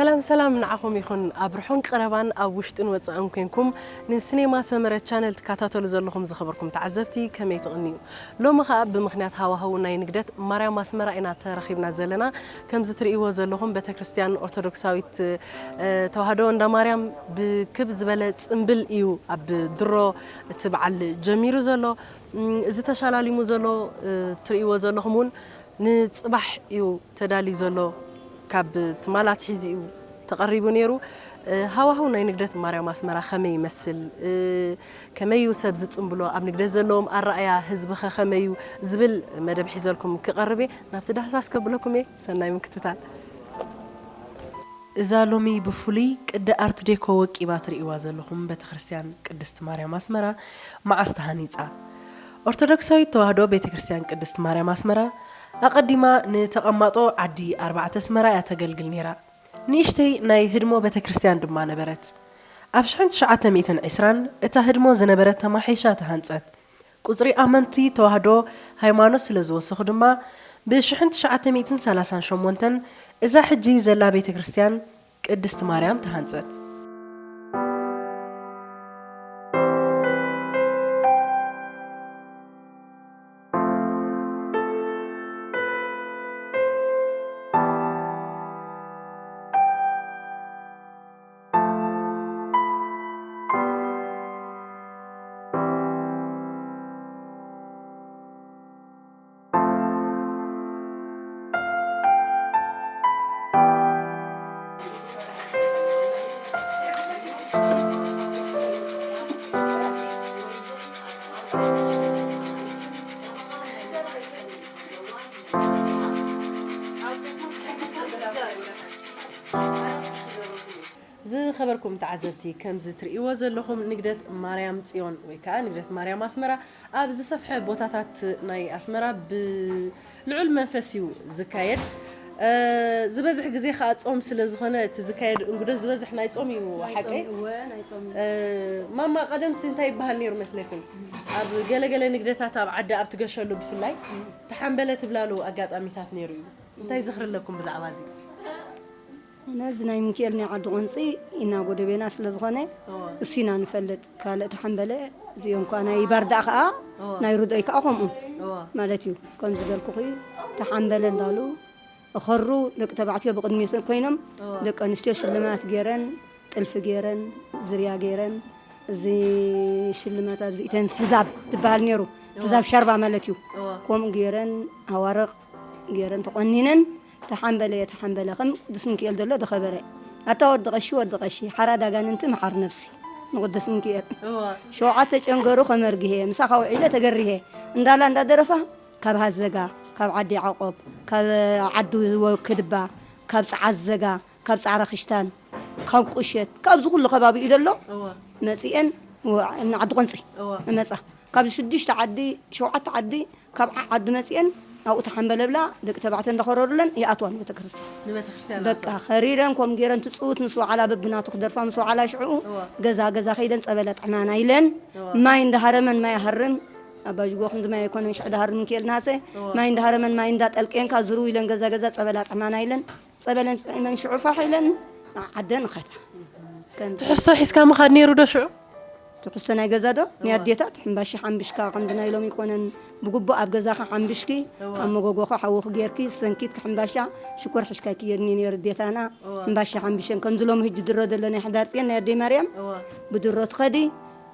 ሰላም ሰላም ንዓኹም ይኹን። ኣብ ርሑን ቀረባን ኣብ ውሽጥን ወጻእን ኮንኩም ንሲኔማ ሰመረ ቻነል ትከታተሉ ዘለኹም ዝኸበርኩም ተዓዘብቲ ከመይ ትቕንዩ? ሎሚ ኸኣ ብምኽንያት ሃዋህው ናይ ንግደት ማርያም ኣስመራ ኢና ተረኺብና ዘለና። ከምዚ ትርእይዎ ዘለኹም ቤተክርስትያን ኦርቶዶክሳዊት፣ እ፣ ተዋህዶ እንዳ ማርያም ብክብ ዝበለ ጽምብል እዩ ኣብ ድሮ እቲ በዓል ጀሚሩ ዘሎ። እም፣ እዚ ተሻላሊሙ ዘሎ፣ እ፣ ትርእይዎ ዘለኹም እውን ንጽባሕ እዩ ተዳልዩ ዘሎ። ካብ ትማል ኣትሒዙ እዩ ተቐሪቡ ነይሩ። እ፣ ሃዋህው ናይ ንግደት ማርያም ኣስመራ ከመይ ይመስል? እ፣ ከመይ እዩ ሰብ ዝጽምብሎ? ኣብ ንግደት ዘለዎም ኣረኣእያ ህዝቢ ኸ ከመይ እዩ? ዝብል መደብ ሒዘልኩም ክቐርብ እየ። ናብቲ ዳህሳስ ከብለኩም እየ። ሰናይ ምክትታል። እዛ ሎሚ ብፍሉይ ቅዲ ኣርት ዴኮ ወቂባ ትርእይዋ ዘለኹም ቤተክርስትያን ቅድስት ማርያም ኣስመራ መዓስ ተሃኒጻ? ኦርቶዶክሳዊት ተዋህዶ ቤተክርስትያን ቅድስት ማርያም ኣስመራ ኣቐዲማ ንተቐማጦ ዓዲ ኣርባዕተ ኣስመራ እያ ተገልግል ነይራ። ንእሽተይ ናይ ህድሞ ቤተክርስትያን ድማ ነበረት። ኣብ ሽሕን ትሽዓተ ሚእትን ዕስራን እታ ህድሞ ዝነበረት ተማሒሻ ተሃንጸት። ቁጽሪ ኣመንቲ ተዋህዶ ሃይማኖት ስለ ዝወሰኹ ድማ ብሽሕን ትሽዓተ ሚእትን ሰላሳን ሸሞንተን እዛ ሕጂ ዘላ ቤተክርስትያን ቅድስት ማርያም ተሃንጸት። ዝኸበርኩም ተዓዘብቲ፣ ከምዚ ትርእይዎ ዘለኹም ንግደት ማርያም ጽዮን ወይ ከኣ ንግደት ማርያም ኣስመራ ኣብ ዝሰፍሐ ቦታታት ናይ ኣስመራ ብልዑል መንፈስ እዩ ዝካየድ። እ፣ ዝበዝሕ ግዜ ከኣ ጾም ስለ ዝኾነ እቲ ዝካየድ እንጉደ ዝበዝሕ ናይ ጾም እዩ፣ ናይ ሓቀይ? ጾም፣ እወ፣ ናይ ጾም እዩ። እ፣ ማማ ቀደምሲ እንታይ ይበሃል ነይሩ መስለክን? ኣብ ገለገለ ንግደታት ኣብ ዓዲ ኣብ ትገሸሉ ብፍላይ ተሓምበለ ትብላሉ ኣጋጣሚታት ነይሩ እዩ። እንታይ ዝኽሪ ኣለኩም ብዛዕባ እዚ? ኣነ እዚ ናይ ሚካኤል ናይ ዓዲ ቆንፂ ኢና ጎደቤና ስለ ዝኾነ እወ። እሱ ኢና ንፈልጥ። ካልእ ተሓምበለ እዚኦም ከኣ ናይ ባርዳእ ከኣ እወ። ናይ ርዶይ ከኣ ከምኡ እወ። ማለት እዩ። ከም ዝበልኩኺ ተሓምበለ እንዳሉ እኸሩ ደቂ ተባዕትዮ ብቕድሚት ኮይኖም እወ። ደቂ ኣንስትዮ ሽልማት ገይረን ጥልፊ ገይረን ዝርያ ገይረን እዚ ሽልማት ኣብዚ ኢተን ሕዛብ ዝበሃል ነይሩ። እወ። ሕዛብ ሸርባ ማለት እዩ። እወ። ከምኡ ገይረን ኣዋርቕ ገይረን ተቖኒነን ተሓምበለ እየ ተሓምበለ ከም ቅዱስ ሚካኤል ዘሎ ደኸበረ። ኣታ ወዲ ቀሺ ወዲ ቀሺ ሓራድ ኣጋንንቲ መሓር ነብሲ ንቅዱስ ሚካኤል። እወ። ሸውዓተ ጨንገሩ ከመርግሄ ምሳኻ ውዒለ ተገሪሄ እንዳላ እንዳደረፋ ካብ ሃዘጋ ካብ ዓዲ ያዕቆብ ካብ ዓዲ ወክድባ ካብ ጸዓዘጋ ካብ ጻዕረ ክሽታን ካብ ቁሸት ካብዚ ኩሉ ከባቢኡ ዘሎ እወ። መጺኤን ወ-፣ ንዓዲ ቆንጺ እወ። እመጻ ካብዚ ሽዱሽተ ዓዲ ሸውዓተ ዓዲ ካብ ዓ-፣ ዓዲ መጺኤን ኣብኡ ተሓምበለ ብላ ደቂ ተባዕትዮ እንዳኸረሩለን ይኣትዋ ንቤተክርስትያን። ንቤተክርስትያን በቃ ኣትዋ። ከሪረን ከም ገይረን ትጽውት ምስ ወዓላ በብናቱ ክደርፋ ምስ ወዓላ ሽዕኡ እወ። ገዛ ገዛ ከይደን ጸበለ ጥዕማና ኢለን እወ። ማይ እንዳሃረመን ማይ ሃርም ኣባ ጅጎ ክንዲ ማይ ኣይኮነን ሽዕ ዳሃርም እንክኤል ናሰ እወ። ማይ እንዳሃረመን ማይ እንዳጠልቀየን ካብ ዝርው ኢለን ገዛ ገዛ ጸበላ ጥዕማና ኢለን ጸበለን ስዒመን ሽዑ ፋሕ ኢለን ዓደን ኸዳ። ከም ትሕዝቶ ሒዝካ ምኻድ ነይሩ ዶ ሽዑ? ትሕዝቶ ናይ ገዛ ዶ? ናይ እወ። ኣዴታት ሕምባሻ ሓምብሽካ ከምዚ ናይ ሎሚ ይኮነን። ብግቡእ ኣብ ገዛኻ ሓምብሽኪ፣ እወ። ኣብ መጎጎኻ ሓውኺ ጌርኪ፣ ሰንኪት ክሕምባሻ ሽኮር ሒዝካ ይክየድኒ ነይሩ ኣዴታና። እወ። ሕምባሻ ሓምብሸን ከምዚ ሎሚ ህጂ ድሮ ዘሎ ናይ ሕዳር ጽዮን ናይ ኣደይ ማርያም እወ። ብድሮ ትኸዲ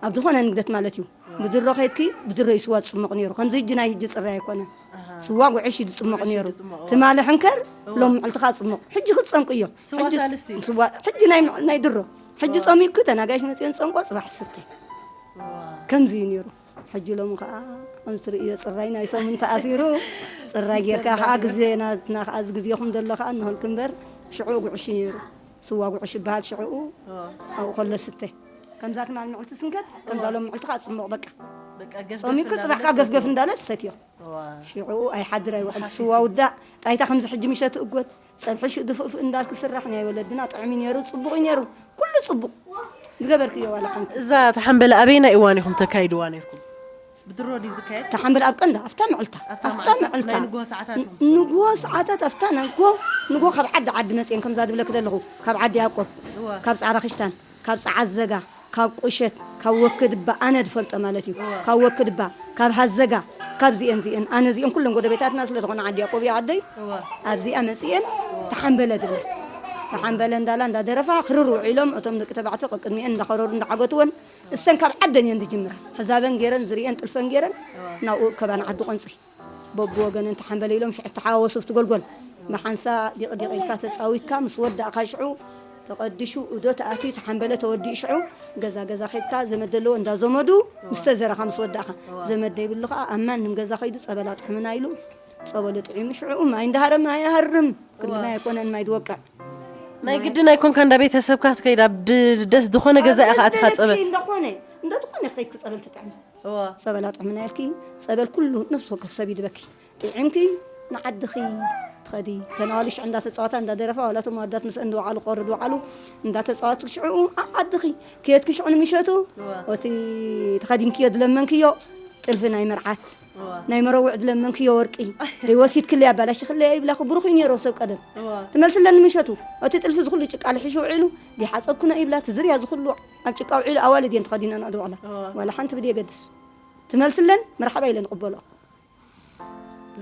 ኣብ ዝኾነ ንግደት ማለት እዩ። ብድሮ ከይድኪ ብድሮ እዩ ስዋ ዝጽሞቕ ነይሩ። ከምዚ ህጂ ናይ ህጂ ጽራይ ኣይኮነን። ኣሃ። ስዋ ጉዕሽ እዩ ዝጽሞቕ ጉዕሽ እዩ ነይሩ። ዝጽሞቕ፣ እዋ። ትማሊ ሕንከር፣ እዋ። ሎም መዓልቲ ከኣ ጽሞቕ። ሕጂ ክትጸምቂ እዮ። ስዋ ሕጂ ሳልስቲ እዩ። ስዋ፣ ሕጂ ናይ፣ ናይ ድሮ። ሕጂ እዋ። ጸሚኩ ተናጋሽ መጽዮን ጸምቆ ጽባሕ ስቲ። እዋ። ከምዚ እዩ ነይሩ። ሕጂ ሎም ከኣ ከምዚ ትርእዮ ጽራይ ናይ ሰሙን ተኣሲሩ። ጽራይ ጌርካ ከኣ ግዜ ናትና ከኣ እዚ ግዜኹም ዘሎ ከኣ እንሆልክ እምበር ሽዑ ጉዕሽ እዩ ነይሩ። ስዋ ጉዕሽ ይበሃል ሽዑኡ። እዋ። ኣብኡ ከሎ ስተ። ከምዛ ትማል ምዕልቲ ስንከት፣ ከምዛ እዋ። ሎም ምዕልቲ ከኣ ጽሞቕ በቃ። በቃ ገፍገፍ ጸሚቁ ጽባሕ እንዳበለ ከኣ ገፍገፍ ሰትዮ። እንዳለ ትሰትዮ። እዋ። ሽዑኡ ኣይሓድር ኣይውዕል። ሓፊስ ስዋ እዩ። ውዳእ፣ ጣይታ ከምዚ ሕጂ ምሸት እጎት፣ ጸብሒ ሽኡ ድፍእፍእ እንዳልክ ስራሕ ናይ ወለድና ጥዑም እዩ ነይሩ፣ ጽቡቕ እዩ ነይሩ። ኩሉ ጽቡቕ። ዝገበርክዮ ዋላ ሓንቲ። እዛ ተሓምበለ ኣበየናይ እዋን ኢኹም ተካይድዋ ነይርኩም? ብድሮ ድዩ ዝካየድ? ተሓንበል ኣብ ቀንዳ ኣብታ መዕልታ ኣብታ ኣብታ መዓልቲ ናይ መዕልታ ንግሆ ሰዓታት ንግሆ ሰዓታት ኣብታ ንግሆ ንግሆ ካብ ዓዲ ዓዲ መፅየን ከምዛ ዝብለክ ዘለኹ ካብ ዓዲ ያቆብ ካብ ፃዕራ ክሽታን ካብ ፀዓዘጋ ካብ ቁሸት ካብ ወክድባ ኣነ ዝፈልጦ ማለት እዩ ካብ ወክድባ ካብ ሃዘጋ ካብ ዚኤን ዚኤን ኣነ ዚኤን ኩለን ጎደቤታትና ስለ ዝኾነ ዓዲ ያቆብ እዩ ዓደይ ኣብዚኣ መፅየን ተሓንበለ ድብላ ተሓንበለ እንዳላ እንዳደረፋ ክርር ውዒሎም እቶም ደቂ ተባዕትዮ ቅድሚኤን እንዳኸረሩ እንዳዓገትወን እሰን ካብ ዓደን እየን ዝጅምራ ሕዛበን ገይረን ዝርእየን ጥልፈን ገይረን ናብኡ ከባና ዓዲ ቆንፂ በብወገነን ተሓንበለ ኢሎም ሽዑ ተሓዋወሱ ኣብቲ ጎልጎል ብሓንሳ ዲቕ ዲቕ ኢልካ ተፃዊትካ ምስ ወዳእካ ሽዑ ተቐዲሹ እዶ ተኣትዩ ተሓንበለ ተወዲኡ ሽዑ ገዛ ገዛ ከድካ ዘመድ ዘለዎ እንዳ ዘመዱ ምስ ተዘረኻ ምስ ወዳእኻ ዘመድ ደይብሉ ከዓ ኣብ ማንም ገዛ ከይዱ ፀበል ኣጥሕሙና ኢሉ ፀበሉ ጥዒሙ ሽዑ ማይ እንዳሃረመ ኣይሃርም ክልልና ኣይኮነን ማይ ዝወቅዕ ናይ ግድን ኣይኮንካ እንዳ ቤተሰብካ ትከይድ ኣብ ድ- ደስ ዝኾነ ገዛ ኢኻ ኣትኻ ጸበል እንደኾነ እንደኾነ ከይድክ ፀበል ትጥዕም እዋ ጸበል ኣጥዕምና ኢልኪ ጸበል ኩሉ ነፍሲ ወከፍ ሰብ ይድበኪ ጥዒምኪ ንዓድኺ ትኸዲ ተናዋሊ ሽዑ እንዳተፃወታ እንዳደረፋ ዋላቶም ኣወዳት ምስ እንድወዓሉ ክወርድ ወዓሉ እንዳተፃወቱ ሽዑ ዓድኺ ከየትኪ ሽዑ ንምሸቱ እቲ ተኸዲንክዮ ድለመንክዮ ጥልፊ ናይ መርዓት ናይ መረውዕ ድለመንክዮ ወርቂ ደይወሲድክለይ ኣባላሽክለይ ይብላኹ ብሩኽ እዩ ነይሩ ሰብ ቀደም ትመልስለን ንምሸቱ እቲ ጥልፊ ዝኹሉ ጭቃ ልሒሹ ውዒሉ ዲሓፀብኩና ይብላ ትዝርያ ዝኹሉ ኣብ ጭቃ ውዒሉ ኣዋልድ እየን ተኸዲነን ኣድወቕላ ዋላ ሓንቲ ብደየገድስ ትመልስለን መርሓባ ኢለን ይቕበልኦ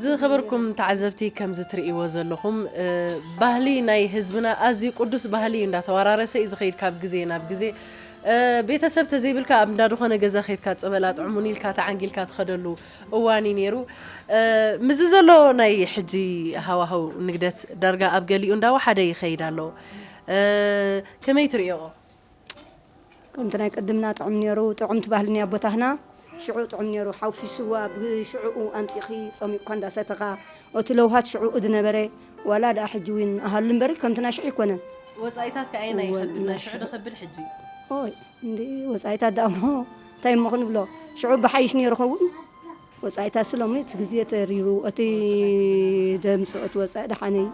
ዝኸበርኩም ተዓዘብቲ ከምዚ ትርእይዎ ዘለኹም እ፣ ባህሊ ናይ ህዝብና ኣዝዩ ቅዱስ ባህሊ እዩ እንዳተወራረሰ እዩ ዝኸይድ ካብ ግዜ ናብ ግዜ እ፣ ቤተሰብ ተዘይብልካ ኣብ እንዳ ዝኾነ ገዛ ከይድካ ጸበል ኣጥዕሙን ኢልካ ተዓንጊልካ ትኸደሉ እዋን እዩ ነይሩ እ፣ ምዚ ዘሎ ናይ ሕጂ ሃዋህው ንግደት ዳርጋ ኣብ ገሊኡ እንዳወሓደ ይኸይድ ኣሎ እ፣ ከመይ ትርእዮ ከምቲ ናይ ቅድምና ጥዑም ነይሩ ጥዑምቲ ባህሊ ናይ ኣቦታህና ሽዑ ጥዑም ነይሩ ሓውፊስዋ ብሽዕኡ ኣምፂኺ ፀሚቕኳ እንዳሰተኻ እቲ ለውሃት ሽዕኡ ዝነበረ ዋላ ደኣ ሕጂ እውን ኣሃሉ እምበሪ ከምቲ ናይ ሽዑ ኣይኮነን ወፃኢታት ከኣ ናይ ከብድ ናይ ሽዑ ደኸብድ ሕጂ ኦይ እንዲ ወፃኢታት ደኣ እሞ እንታይ እሞ ክንብሎ ሽዑ ብሓይሽ ነይሩ ኸውን ወፃኢታት ስሎሚ እቲ ግዜ ተሪሩ እቲ ደምፂ እቲ ወፃኢ ደሓነይ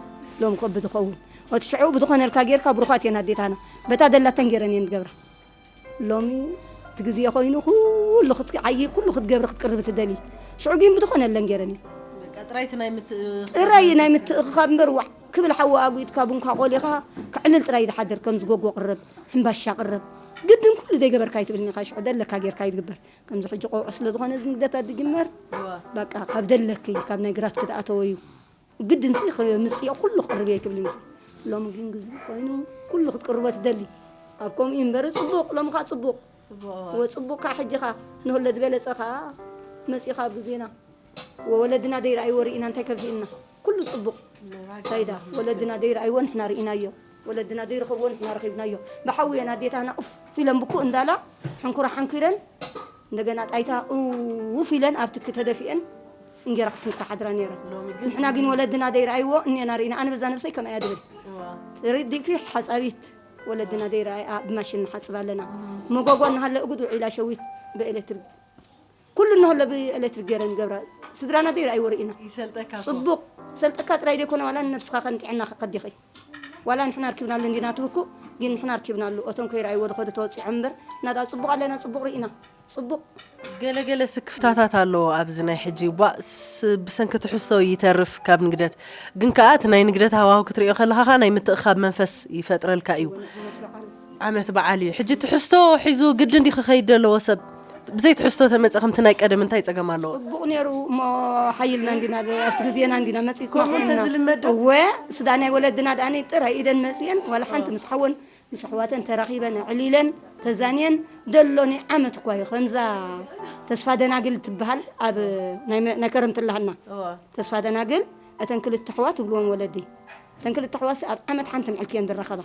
ሎም ከብድ ይኸውን እቲ ሽዑ ብዝኾነልካ ጌርካ ብሩኻት እየን ኣዴታና በታ ደላተን ጌረን እየን ዝገብራ ሎሚ እቲ ግዜ ኮይኑ ኩሉ ክትዓይ ኩሉ ክትገብሪ ክትቅርቢ ትደሊ ሽዑ ግን ብዝኾነለን ጌረን እየን በቃ ጥራይቲ ናይ ምት ጥራይ ናይ ምትእኽኻብ እምበር ዋዕ ክብል ሓዊ ኣጉኢትካ ቡንካ ቆሊኻ ክዕልል ጥራይ ዝሓድር ከም ዝጎጎ ቅረብ ሕምባሻ ቅረብ ግድን ኩሉ ዘይገበርካ ኣይትብልኒ ኢኻ ሽዑ ደለካ ጌርካ ይትግበር ከምዚ ሕጂ ቆውዒ ስለ ዝኾነ እዚ ንግደት ኣድጅመር በቃ ካብ ደለኪ ካብ ናይ ግራት ክትኣተወ እዩ ግድን ሲ ምፅኦ ኩሉ ክቅርብ እየ ኣይትብልኒ ኢኻ ሎሚ ግን ግዜ ኮይኑ ኩሉ ክትቅርቦ ትደሊ ኣብ ከምኡ እዩ እምበር ፅቡቅ ሎሚ ከዓ ፅቡቅ ጽቡቅ ወፅቡቅ ከዓ ሕጂ ከዓ ንክለ ዝበለፀ ከዓ መፂኻ ኣብ ግዜና ወለድና ደይረኣይዎ ርኢና እንታይ ከፊእና ኩሉ ፅቡቅ እንታይ ዳ ወለድና ደይረኣይዎ ንሕና ርኢናዮ ወለድና ደይረኸብዎ ንሕና ረኺብናዮ ብሓዊ እየን ኣዴታትና ኡፍ ኢለን ብኩእ እንዳላ ሕንኩራ ሓንኪረን እንደገና ጣይታ ኡፍ ኢለን ኣብ ትኪ ተደፊአን እንጌራ ክስንክታ ሓድራ ነይረን ንሕና ግን ወለድና ደይረኣይዎ እኔና ርኢና ኣነ በዛ ነብሰይ ከምኣ እያ ድብል ርዲእኪ ሓፃቢት ወለድና ደይረኣይኣ ብማሽን ንሓፅብ ኣለና መጓጓ እናሃለ እጉድ ውዒላ ሸዊት ብኤሌክትሪክ ኩሉ እንሆ ብኤሌክትሪክ ገይረን ይገብራ ስድራና ደይ ረኣይዎ ርኢና ይሰልጠካ እኮ። ጽቡቕ ሰልጠካ ጥራይ ዘይኮነ ዋላ ንነብስኻ ከንጥዕና ከዲኺ ዋላ ንሕና ኣርኪብናሉ እንዲና ትብኩ ግን ንሕና ኣርኪብናሉ እቶም ከይረኣይዎ ዝኸዱ ተወጺዖም እምበር ናዳ ጽቡቕ ኣለና ጽቡቕ ርኢና ጽቡቕ ገለገለ ስክፍታታት ኣለዎ ኣብዚ ናይ ሕጂ ቧ ስ- ብሰንኪ ትሕዝቶ ይተርፍ ካብ ንግደት ግን ከኣ እቲ ናይ ንግደት ሃዋሁ ክትሪኦ ከለኻ ከኣ ናይ ምትእኻብ መንፈስ ይፈጥረልካ እዩ ዓመት በዓል እዩ ሕጂ ትሕዝቶ ሒዙ ግድን ዲ ክኸይድ ዘለዎ ሰብ ብዘይ ትሕዝቶ ተመፀ ከምቲ ናይ ቀደም እንታይ ፀገም ኣለዎ? ፅቡቕ ነይሩ እሞ ሓይልና እንዲና ኣብቲ ግዜና እንዲና መፂፅና ከምኡ እንተዝልመድ ዶ? እወ ስዳ ናይ ወለድና ደኣ ጥራይ ኢደን መፅየን ዋላ ሓንቲ ምስ ሓወን ምስ ኣሕዋተን ተራኺበን ኣዕሊለን ተዛንየን ደሎ ናይ ዓመት እኳ እዩ ከምዛ ተስፋ ደናግል ትበሃል ኣብ ናይ መ- ናይ ከረምቲ ኣለሃና እዋ ተስፋ ደናግል እተን ክልተ ኣሕዋት ትብልወን ወለዲ እተን ክልተ ኣሕዋትሲ ኣብ ዓመት ሓንቲ መዕልቲ እየን ዝራኸባ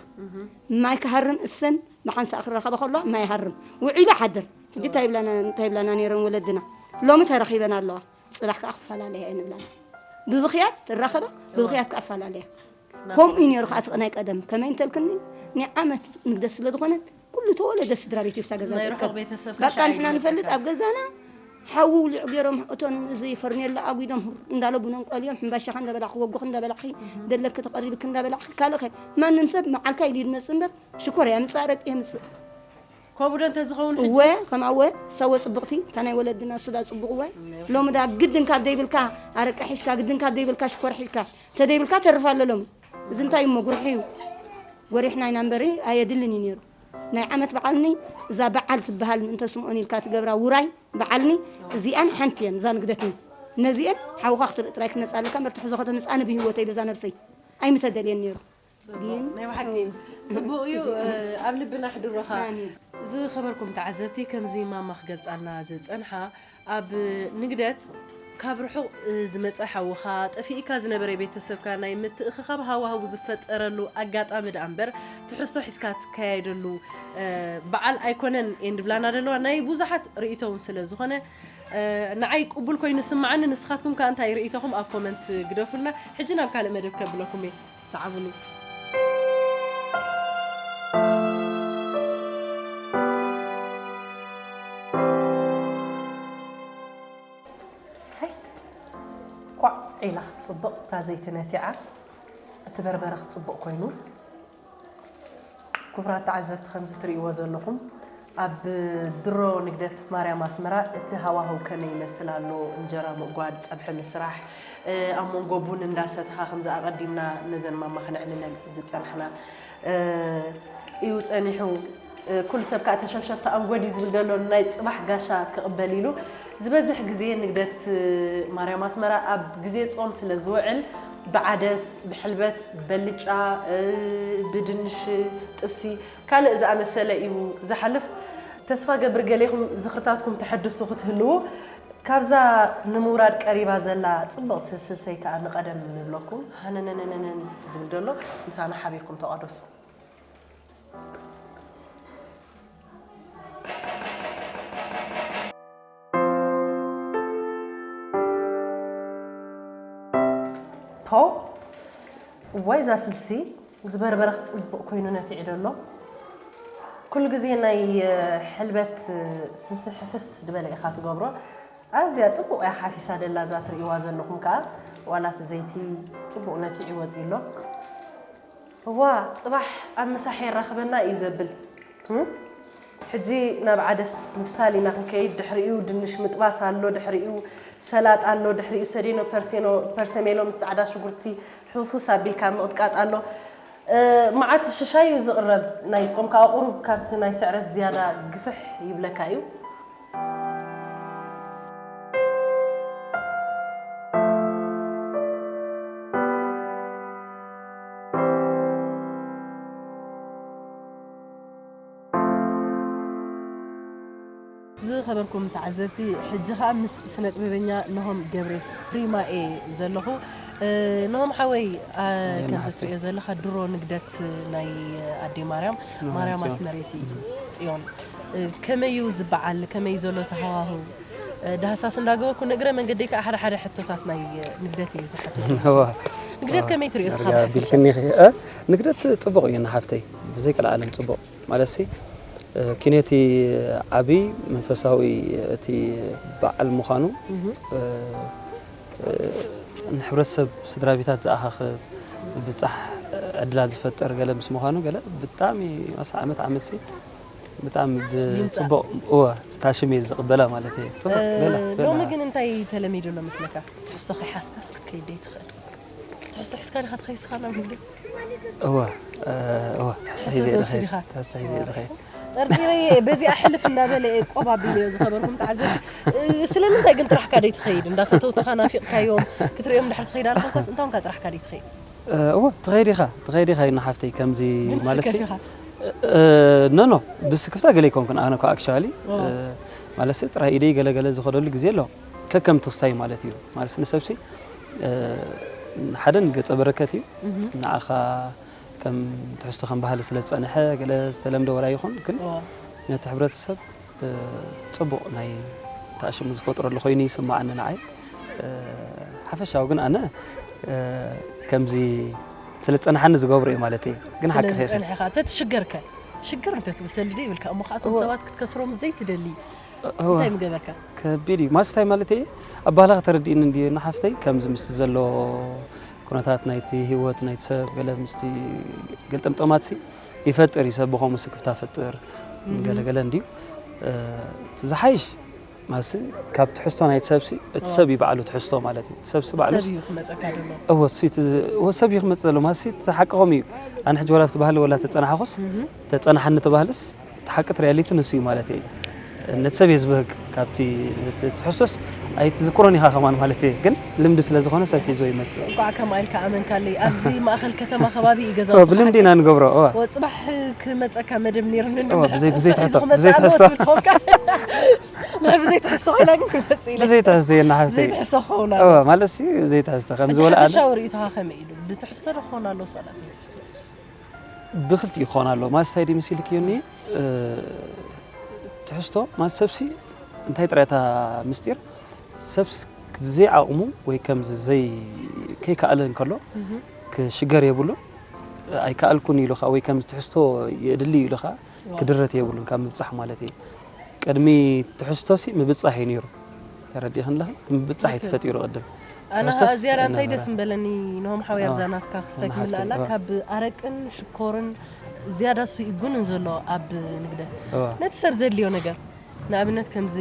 ማይ ክሃርም እሰን ብሓንሳእ ክራኸባ ከሎ ማይ ሃርም ውዒሉ ሓድር ሕጂ እንታይ ይብላና እንታይ ይብላና ነይረን ወለድና ሎሚ ተረኺበን ኣለዋ ፅባሕ ከዓ ክፈላለያ እየን ይብላና ብብኽያት ትራኸባ ብብኽያት ከዓ ኣፈላለያ ከምኡ እዩ ነይሩ ከዓ እቲ ናይ ቀደም ከመይ እንተልክኒ ናይ ዓመት ንግደት ስለ ዝኾነት ኩሉ ተወለደ ስድራ ቤት ይፍታ ገዛ ናይ ርሑቕ ትርከብ ቤተሰብ በቃ ንሕና ንፈልጥ ኣብ ገዛና ሓዊ ውሊዑ ገይሮም እቶን እዚ ፈርኔሎ ኣጒዶም እንዳለ ቡነን ቆልዮም ሕምባሻኻ እንዳበላዕኺ ወጎኺ እንዳበላዕኺ ደለኪ ተቐሪብኪ እንዳበላዕኺ ካልእኸ ማንም ሰብ መዓልካ ኢሉ ይመፅእ እምበር ሽኮር የምፅእ ኣረቂ የምፅእ ከምኡ ዶ እንተዝኸውን ሕጂ? እወ ከምኣወ ሰወ ፅብቕቲ እታ ናይ ወለድና ስዳ ፅቡቕ እወ ሎሚ ዳ ግድን ካብ ደይብልካ ኣረቂ ሒዝካ ግድን ካብ ደይብልካ ሽኮር ሒዝካ እንተደይብልካ ተርፍ ኣሎ ሎሚ እዚ እንታይ እሞ ጉርሒ እዩ ጎሪሕና ኢና እምበሪ ኣየድልን እዩ ነይሩ ናይ ዓመት በዓልኒ እዛ በዓል ትበሃል ምእንተ ስምኦን ኢልካ ትገብራ ውራይ በዓልኒ እዚኣን ሓንቲ እየን እዛ ንግደትኒ ነዚአን ሓውኻ ክትርኢ ጥራይ ክትመፅእ ኣለካ እምበር ትሕዞ ከተምፅኣኒ ብህይወተይ በዛ ነብሰይ ኣይምተደልየን ነይሩ ግን ናይ ብሓቂ ጽቡቕ እዩ። ኣብ ልብና ኣሕድሮኻ። ዝኸበርኩም ተዓዘብቲ፣ ከምዚ ማማ ክገልጻልና ዝጸንሓ፣ ኣብ ንግደት ካብ ርሑቕ ዝመጸ ሓውኻ፣ ጠፊእካ ዝነበረ ቤተሰብካ ናይ ምትእኽኻብ ሃዋህው ዝፈጠረሉ ኣጋጣሚ ደኣ እምበር፣ ትሕዝቶ ሒዝካ ትከያየደሉ በዓል ኣይኮነን እየን ድብላና ዘለዋ። ናይ ብዙሓት ርእይቶ እውን ስለ ዝኾነ፣ ንዓይ ቅቡል ኮይኑ ይስምዓኒ። ንስኻትኩም ከኣ እንታይ ርእይቶኹም ኣብ ኮመንት ግደፉልና። ሕጂ ናብ ካልእ መደብ ከብለኩም እየ። ሰዓቡኒ። ሰይ ኳዕ ኢላ ክትጽብቕ እታ ዘይቲ ነቲዓ እቲ በርበረ ክትጽብቕ ኮይኑ ክቡራት ተዓዘብቲ ከምዚ ትርእይዎ ዘለኹም ኣብ ድሮ ንግደት ማርያም ኣስመራ እቲ ሃዋህው ከመይ ይመስል ኣሎ እንጀራ ምእጓድ ጸብሒ ምስራሕ ኣብ መንጎ ቡን እንዳሰተኻ ከምዚ ኣቐዲምና ነዘን ማማ ክነዕልለን ዝጸናሕና እዩ ጸኒሑ ኩሉ ሰብ ከዓ ተሸብሸብቲ ኣንጎድ እዩ ዝብል ዘሎ ናይ ፅባሕ ጋሻ ክቕበል ኢሉ ዝበዝሕ ግዜ ንግደት ማርያም ኣስመራ ኣብ ግዜ ፆም ስለ ዝውዕል ብዓደስ ብሕልበት በልጫ ብድንሽ ጥብሲ ካልእ ዝኣመሰለ እዩ ዝሓልፍ ተስፋ ገብር ገሌኹም ዝኽርታትኩም ተሐድሱ ክትህልዉ ካብዛ ንምውራድ ቀሪባ ዘላ ፅብቕቲ ስልሰይ ከዓ ንቐደም ንብለኩም ሃነነነነነን ዝብል ዘሎ ምሳና ሓቢርኩም ተቐደሱ ፖው እዋይ እዛ ስልሲ ዝበርበረ ክፅብቕ ኮይኑ ነቲዑ ደሎ ኩሉ ግዜ ናይ ሕልበት ስልሲ ሕፍስ ዝበለ ኢኻ ትገብሮ ኣዝያ ፅቡቕ እያ ሓፊሳ ደላ እዛ ትርእይዋ ዘለኹም ከዓ ዋላ እቲ ዘይቲ ፅቡቕ ነቲዑ ይወፅእ ኣሎ እዋ ፅባሕ ኣብ ምሳሕ የራኽበና እዩ ዘብል ሕጂ ናብ ዓደስ ምብሳል ኢና ክንከይድ ድሕሪኡ ድንሽ ምጥባስ ኣሎ ድሕሪኡ ሰላጥ ኣሎ ድሕሪኡ ሰዴኖ ፐርሴኖ ፐርሰሜሎ ምስ ፃዕዳ ሽጉርቲ ሕውስውስ ኣቢልካ ምቕጥቃጥ ኣሎ መዓት ሽሻይ እዩ ዝቕረብ ናይ ፆምካ ቁሩብ ካብቲ ናይ ስዕረት ዝያዳ ግፍሕ ይብለካ እዩ ዝኸበርኩም ተዓዘብቲ ሕጂ ኸዓ ምስ ስነ ጥበበኛ ነሆም ገብሬስ ፕሪማ እየ ዘለኹ ነሆም ሓወይ ከምዚ ትሪኦ ዘለኻ ድሮ ንግደት ናይ ኣዴ ማርያም ማርያም ኣስመሬቲ ፅዮን ከመይ እዩ ዝበዓል ከመይ ዘሎ ተሃዋህው ዳህሳስ እንዳገበኩ ንእግረ መንገደይ ከዓ ሓደ ሓደ ሕቶታት ናይ ንግደት እየ ዝሓትት ንግደት ከመይ ትሪኦ ስኻ ቢልክኒ ንግደት ፅቡቕ እዩ ንሓፍተይ ብዘይ ቀልዓለም ፅቡቕ ማለት ሲ ኪኖቲ ዓቢ መንፈሳዊ እቲ በዓል ምዃኑ ንሕብረተሰብ ስድራ ቤታት ዝኣኻኽብ ብጻሕ ዕድላት ዝፈጥር ገለ ምስ ምዃኑ ገለ ብጣዕሚ መስ ዓመት ዓመት ሲ ብጣዕሚ ብጽቡቕ እወ ታሽም እየ ዝቕበላ ማለት እየ ጽቡቕ ገለ ሎሚ ግን እንታይ ተለሚዱ ኣሎ መስለካ ትሕዝቶ ከይሓዝካስ ክትከይድ ደይ ትኽእል ትሕዝቶ ሒዝካ ዲኻ ትኸይድ ስኻ ናብ ንግዲ እወ እወ ትሕዝቶ ሒዘ እየ ዝኸይድ ትሕዝቶ ሒዘ እየ ዝኸይድ ጠርጢረ እየ በዚኣ ሕልፍ እናበለ እየ ቆብ ኣቢለዮ ዝኸበርኩም ተዓዘብቲ ስለምንታይ ግን ጥራሕካ ደይ ትኸይድ እንዳ ፈተውትኻ ናፊቕካዮም ክትሪኦም ድሕር ትኸይድ ኣለኹምካስ እንታምካ ጥራሕካ ደይ ትኸይድ እወ ትኸይድ ኢኻ ትኸይድ ኢኻ ይና ሓፍተይ ከምዚ ግን ማለት ትስከፍ ኢኻ ኖ ኖ ብስክፍታ ገለ ይኮንኩን ኣነ ኮ ኣክቹዋሊ ማለት ጥራይ ኢደይ ገለ ገለ ዝኸደሉ ግዜ ኣሎ ከከም ትኽስታይ ማለት እዩ ማለት ንሰብሲ ሓደ ንገጸ በረከት እዩ ንዓኻ ከም ትሕዝቶ ከም ባህሊ ስለ ዝጸንሐ ገለ ዝተለምደ ወላ ይኹን ግን ነቲ ሕብረተሰብ ጽቡቕ ናይ ተኣሽሙ ዝፈጥረሉ ኮይኑ ይስምዓኒ ንዓይ ሓፈሻዊ ግን ኣነ ከምዚ ስለ ዝጸንሓኒ ዝገብሮ እዩ ማለት እዩ ግን ሓቂ ዝጸንሐኻ ተትሽገርከ ሽግር እንተትብሰል ዶ ይብልካ እሞ ከኣቶም ሰባት ክትከስሮም ዘይትደሊ እንታይ ምገበርካ ከቢድ እዩ ማስታይ ማለት እየ ኣብ ባህልኻ ተረዲእኒ እንዲ ንሓፍተይ ከምዚ ምስቲ ዘሎ ኩነታት ናይቲ ህይወት ናይቲ ሰብ ገለ ምስቲ ገልጠምጠማት ሲ ይፈጥር እዩ ሰብ ብኸምኡ ስክፍታ ፈጥር ገለገለ እንድዩ። እ፣ እቲ ዝሓይሽ ማለትሲ ካብ ትሕዝቶ ናይቲ ሰብሲ፣ እቲ ሰብ እዩ ባዕሉ ትሕዝቶ ማለት እዩ። እቲ ሰብሲ ባዕሉስ ሰብ እዩ ክመጸካ ዘሎ። እወ፣ እሱ እቲ ዝ-፣ እወ፣ ሰብ እዩ ክመጽእ ዘሎ ማለትሲ፣ እቲ ሓቅኹም እዩ። ኣነ ሕጂ ወላ ኣብቲ ባህሊ ወላ ተጸናሕኹስ፣ ተጸናሓኒ እቲ ባህልስ፣ እቲ ሓቂ እቲ ሪያሊቲ ንሱ እዩ ማለት እዩ። ነቲ ሰብ እየ ዝብህግ፣ ካብቲ፣ እቲ ትሕዝቶስ ኣይትዝክሮን ኢኻ ከማን ማለት እየ። ግን ልምዲ ስለ ዝኾነ ሰብ ሒዞ ይመጽእ። እንቋዕ ከምኣ ኢልካ ኣመንካለይ። ኣብዚ ማእኸል ከተማ ከባቢ እዩ ገዛውትኻ እወ፣ ብልምዲ ኢና ሓቀይ? ንገብሮ፣ እወ። እወ፣ ጽባሕ ክመጸካ መደብ ነይሩኒ እወ፣ እንድሕር ብዘይ፣ ብዘይ ተታሒዙ ትሕዝቶ፣ ክመጽእ ብዘይ ኣለዎ ትሕዝቶ። ትብል ትኾንካ። እንድሕር ብዘይ ትሕዝቶ ኮይና ግን ክመጽእ ኢለ። ብዘይ ትሕዝቶ ኢና ሓፍተይ። ብዘይ ትሕዝቶ ክኸውን እወ፣ ኣለዎ። ማለት ሲ፣ ብዘይ ትሕዝቶ። ከምዚ እቲ ወላ ኣነ ሓፈሻዊ ርእይቶኻ ከመይ ኢሉ? ብትሕዝቶ ዶ ክኸውን ኣለዎ፣ ዋላ ዘይትሕዝቶ? ብኽልቲኡ ክኾን ኣለዎ። ማለት እንታይ ድዩ መሲልክዮ እኒ፣ እ፣ ትሕዝቶ፣ ማለት ሰብሲ እንታይ ጥራይ እታ ምስጢር፣ ሰብስ ዘይዓቕሙ ወይ ከምዚ ዘይ-፣ ከይከኣለ እንከሎ፣ እህ። ክሽገር የብሉን። ኣይከኣልኩን ኢሉ ኸኣ ወይ ከምዚ ትሕዝቶ የድሊ ኢሉ ኸኣ ዋው። ክድረት የብሉን ካብ ምብጻሕ ማለት እዩ። ቅድሚ ትሕዝቶሲ ምብጻሕ እዩ ነይሩ። ተረዲእኽኒ ኣለኺ? እቲ ምብጻሕ እዩ ኦኬ። ተፈጢሩ ቅድም። ኣነ ትሕዝቶስ ኸኣ ዝያዳ እንታይ ኣይነበረ። ደስ ምበለኒ፣ ነሆም ሓወይ አ፣ ኣብዛ ናትካ ክስተክምላ ንሓፍተይ፣ ኣላ፣ እወ። ካብ ኣረቅን ሽኮርን ዝያዳ እሱ እዩ ጉንን ዘሎ ኣብ ንግደት። እወ። ነቲ ሰብ ዘድልዮ ነገር። ንኣብነት ከምዚ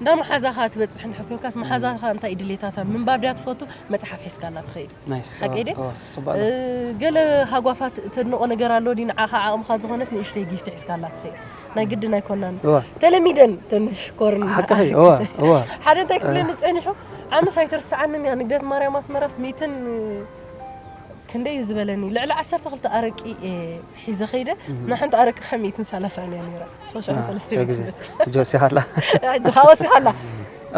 እንዳ መሓዛኻ ትበጽሕ እንድሕር ኮንካስ፣ መሓዛኻ እንታይ እዩ ድሌታታ ምንባብ ድያ ትፈቱ? መጽሓፍ ሒዝካላ ትኸይድ። ናይስ። ሓቀይ ድየ? እወ፣ እወ፣ ጽቡቕ ኣሎ። እ፣ ገለ ሃጓፋት ተድንቖ ነገር ኣሎ ድዩ? ንዓኻ ዓቕምኻ ዝኾነት ንእሽተይ ጊፍቲ ሒዝካላ ትኸይድ። ናይ ግድን ኣይኮናን። እወ። ተለሚደን ተን ሽኮርን ሓቅኺ፣ እወ፣ እወ። ሓደ እንታይ ክብለኒ እ። ጸኒሑ፣ ዓምስ ኣይትርስዓንን እያ፣ ንግደት ማርያም ኣስመራስ ሚትን ክንደይ እዩ ዝበለኒ? ልዕሊ ዓሰርተ ክልተ ኣረቂ እየ ሒዘ ኸይደ፣ እህ። ንሓንቲ ኣረቂ ኸ ሚትን ሰላሳን እያ ነይራ። ሶሻል አ፣ ሰለስተ ሰው ሚእቲ ግዜ። ትመስል። ሕጂ ወሲኻላ። ሕጂ ኸኣ ወሲኻላ።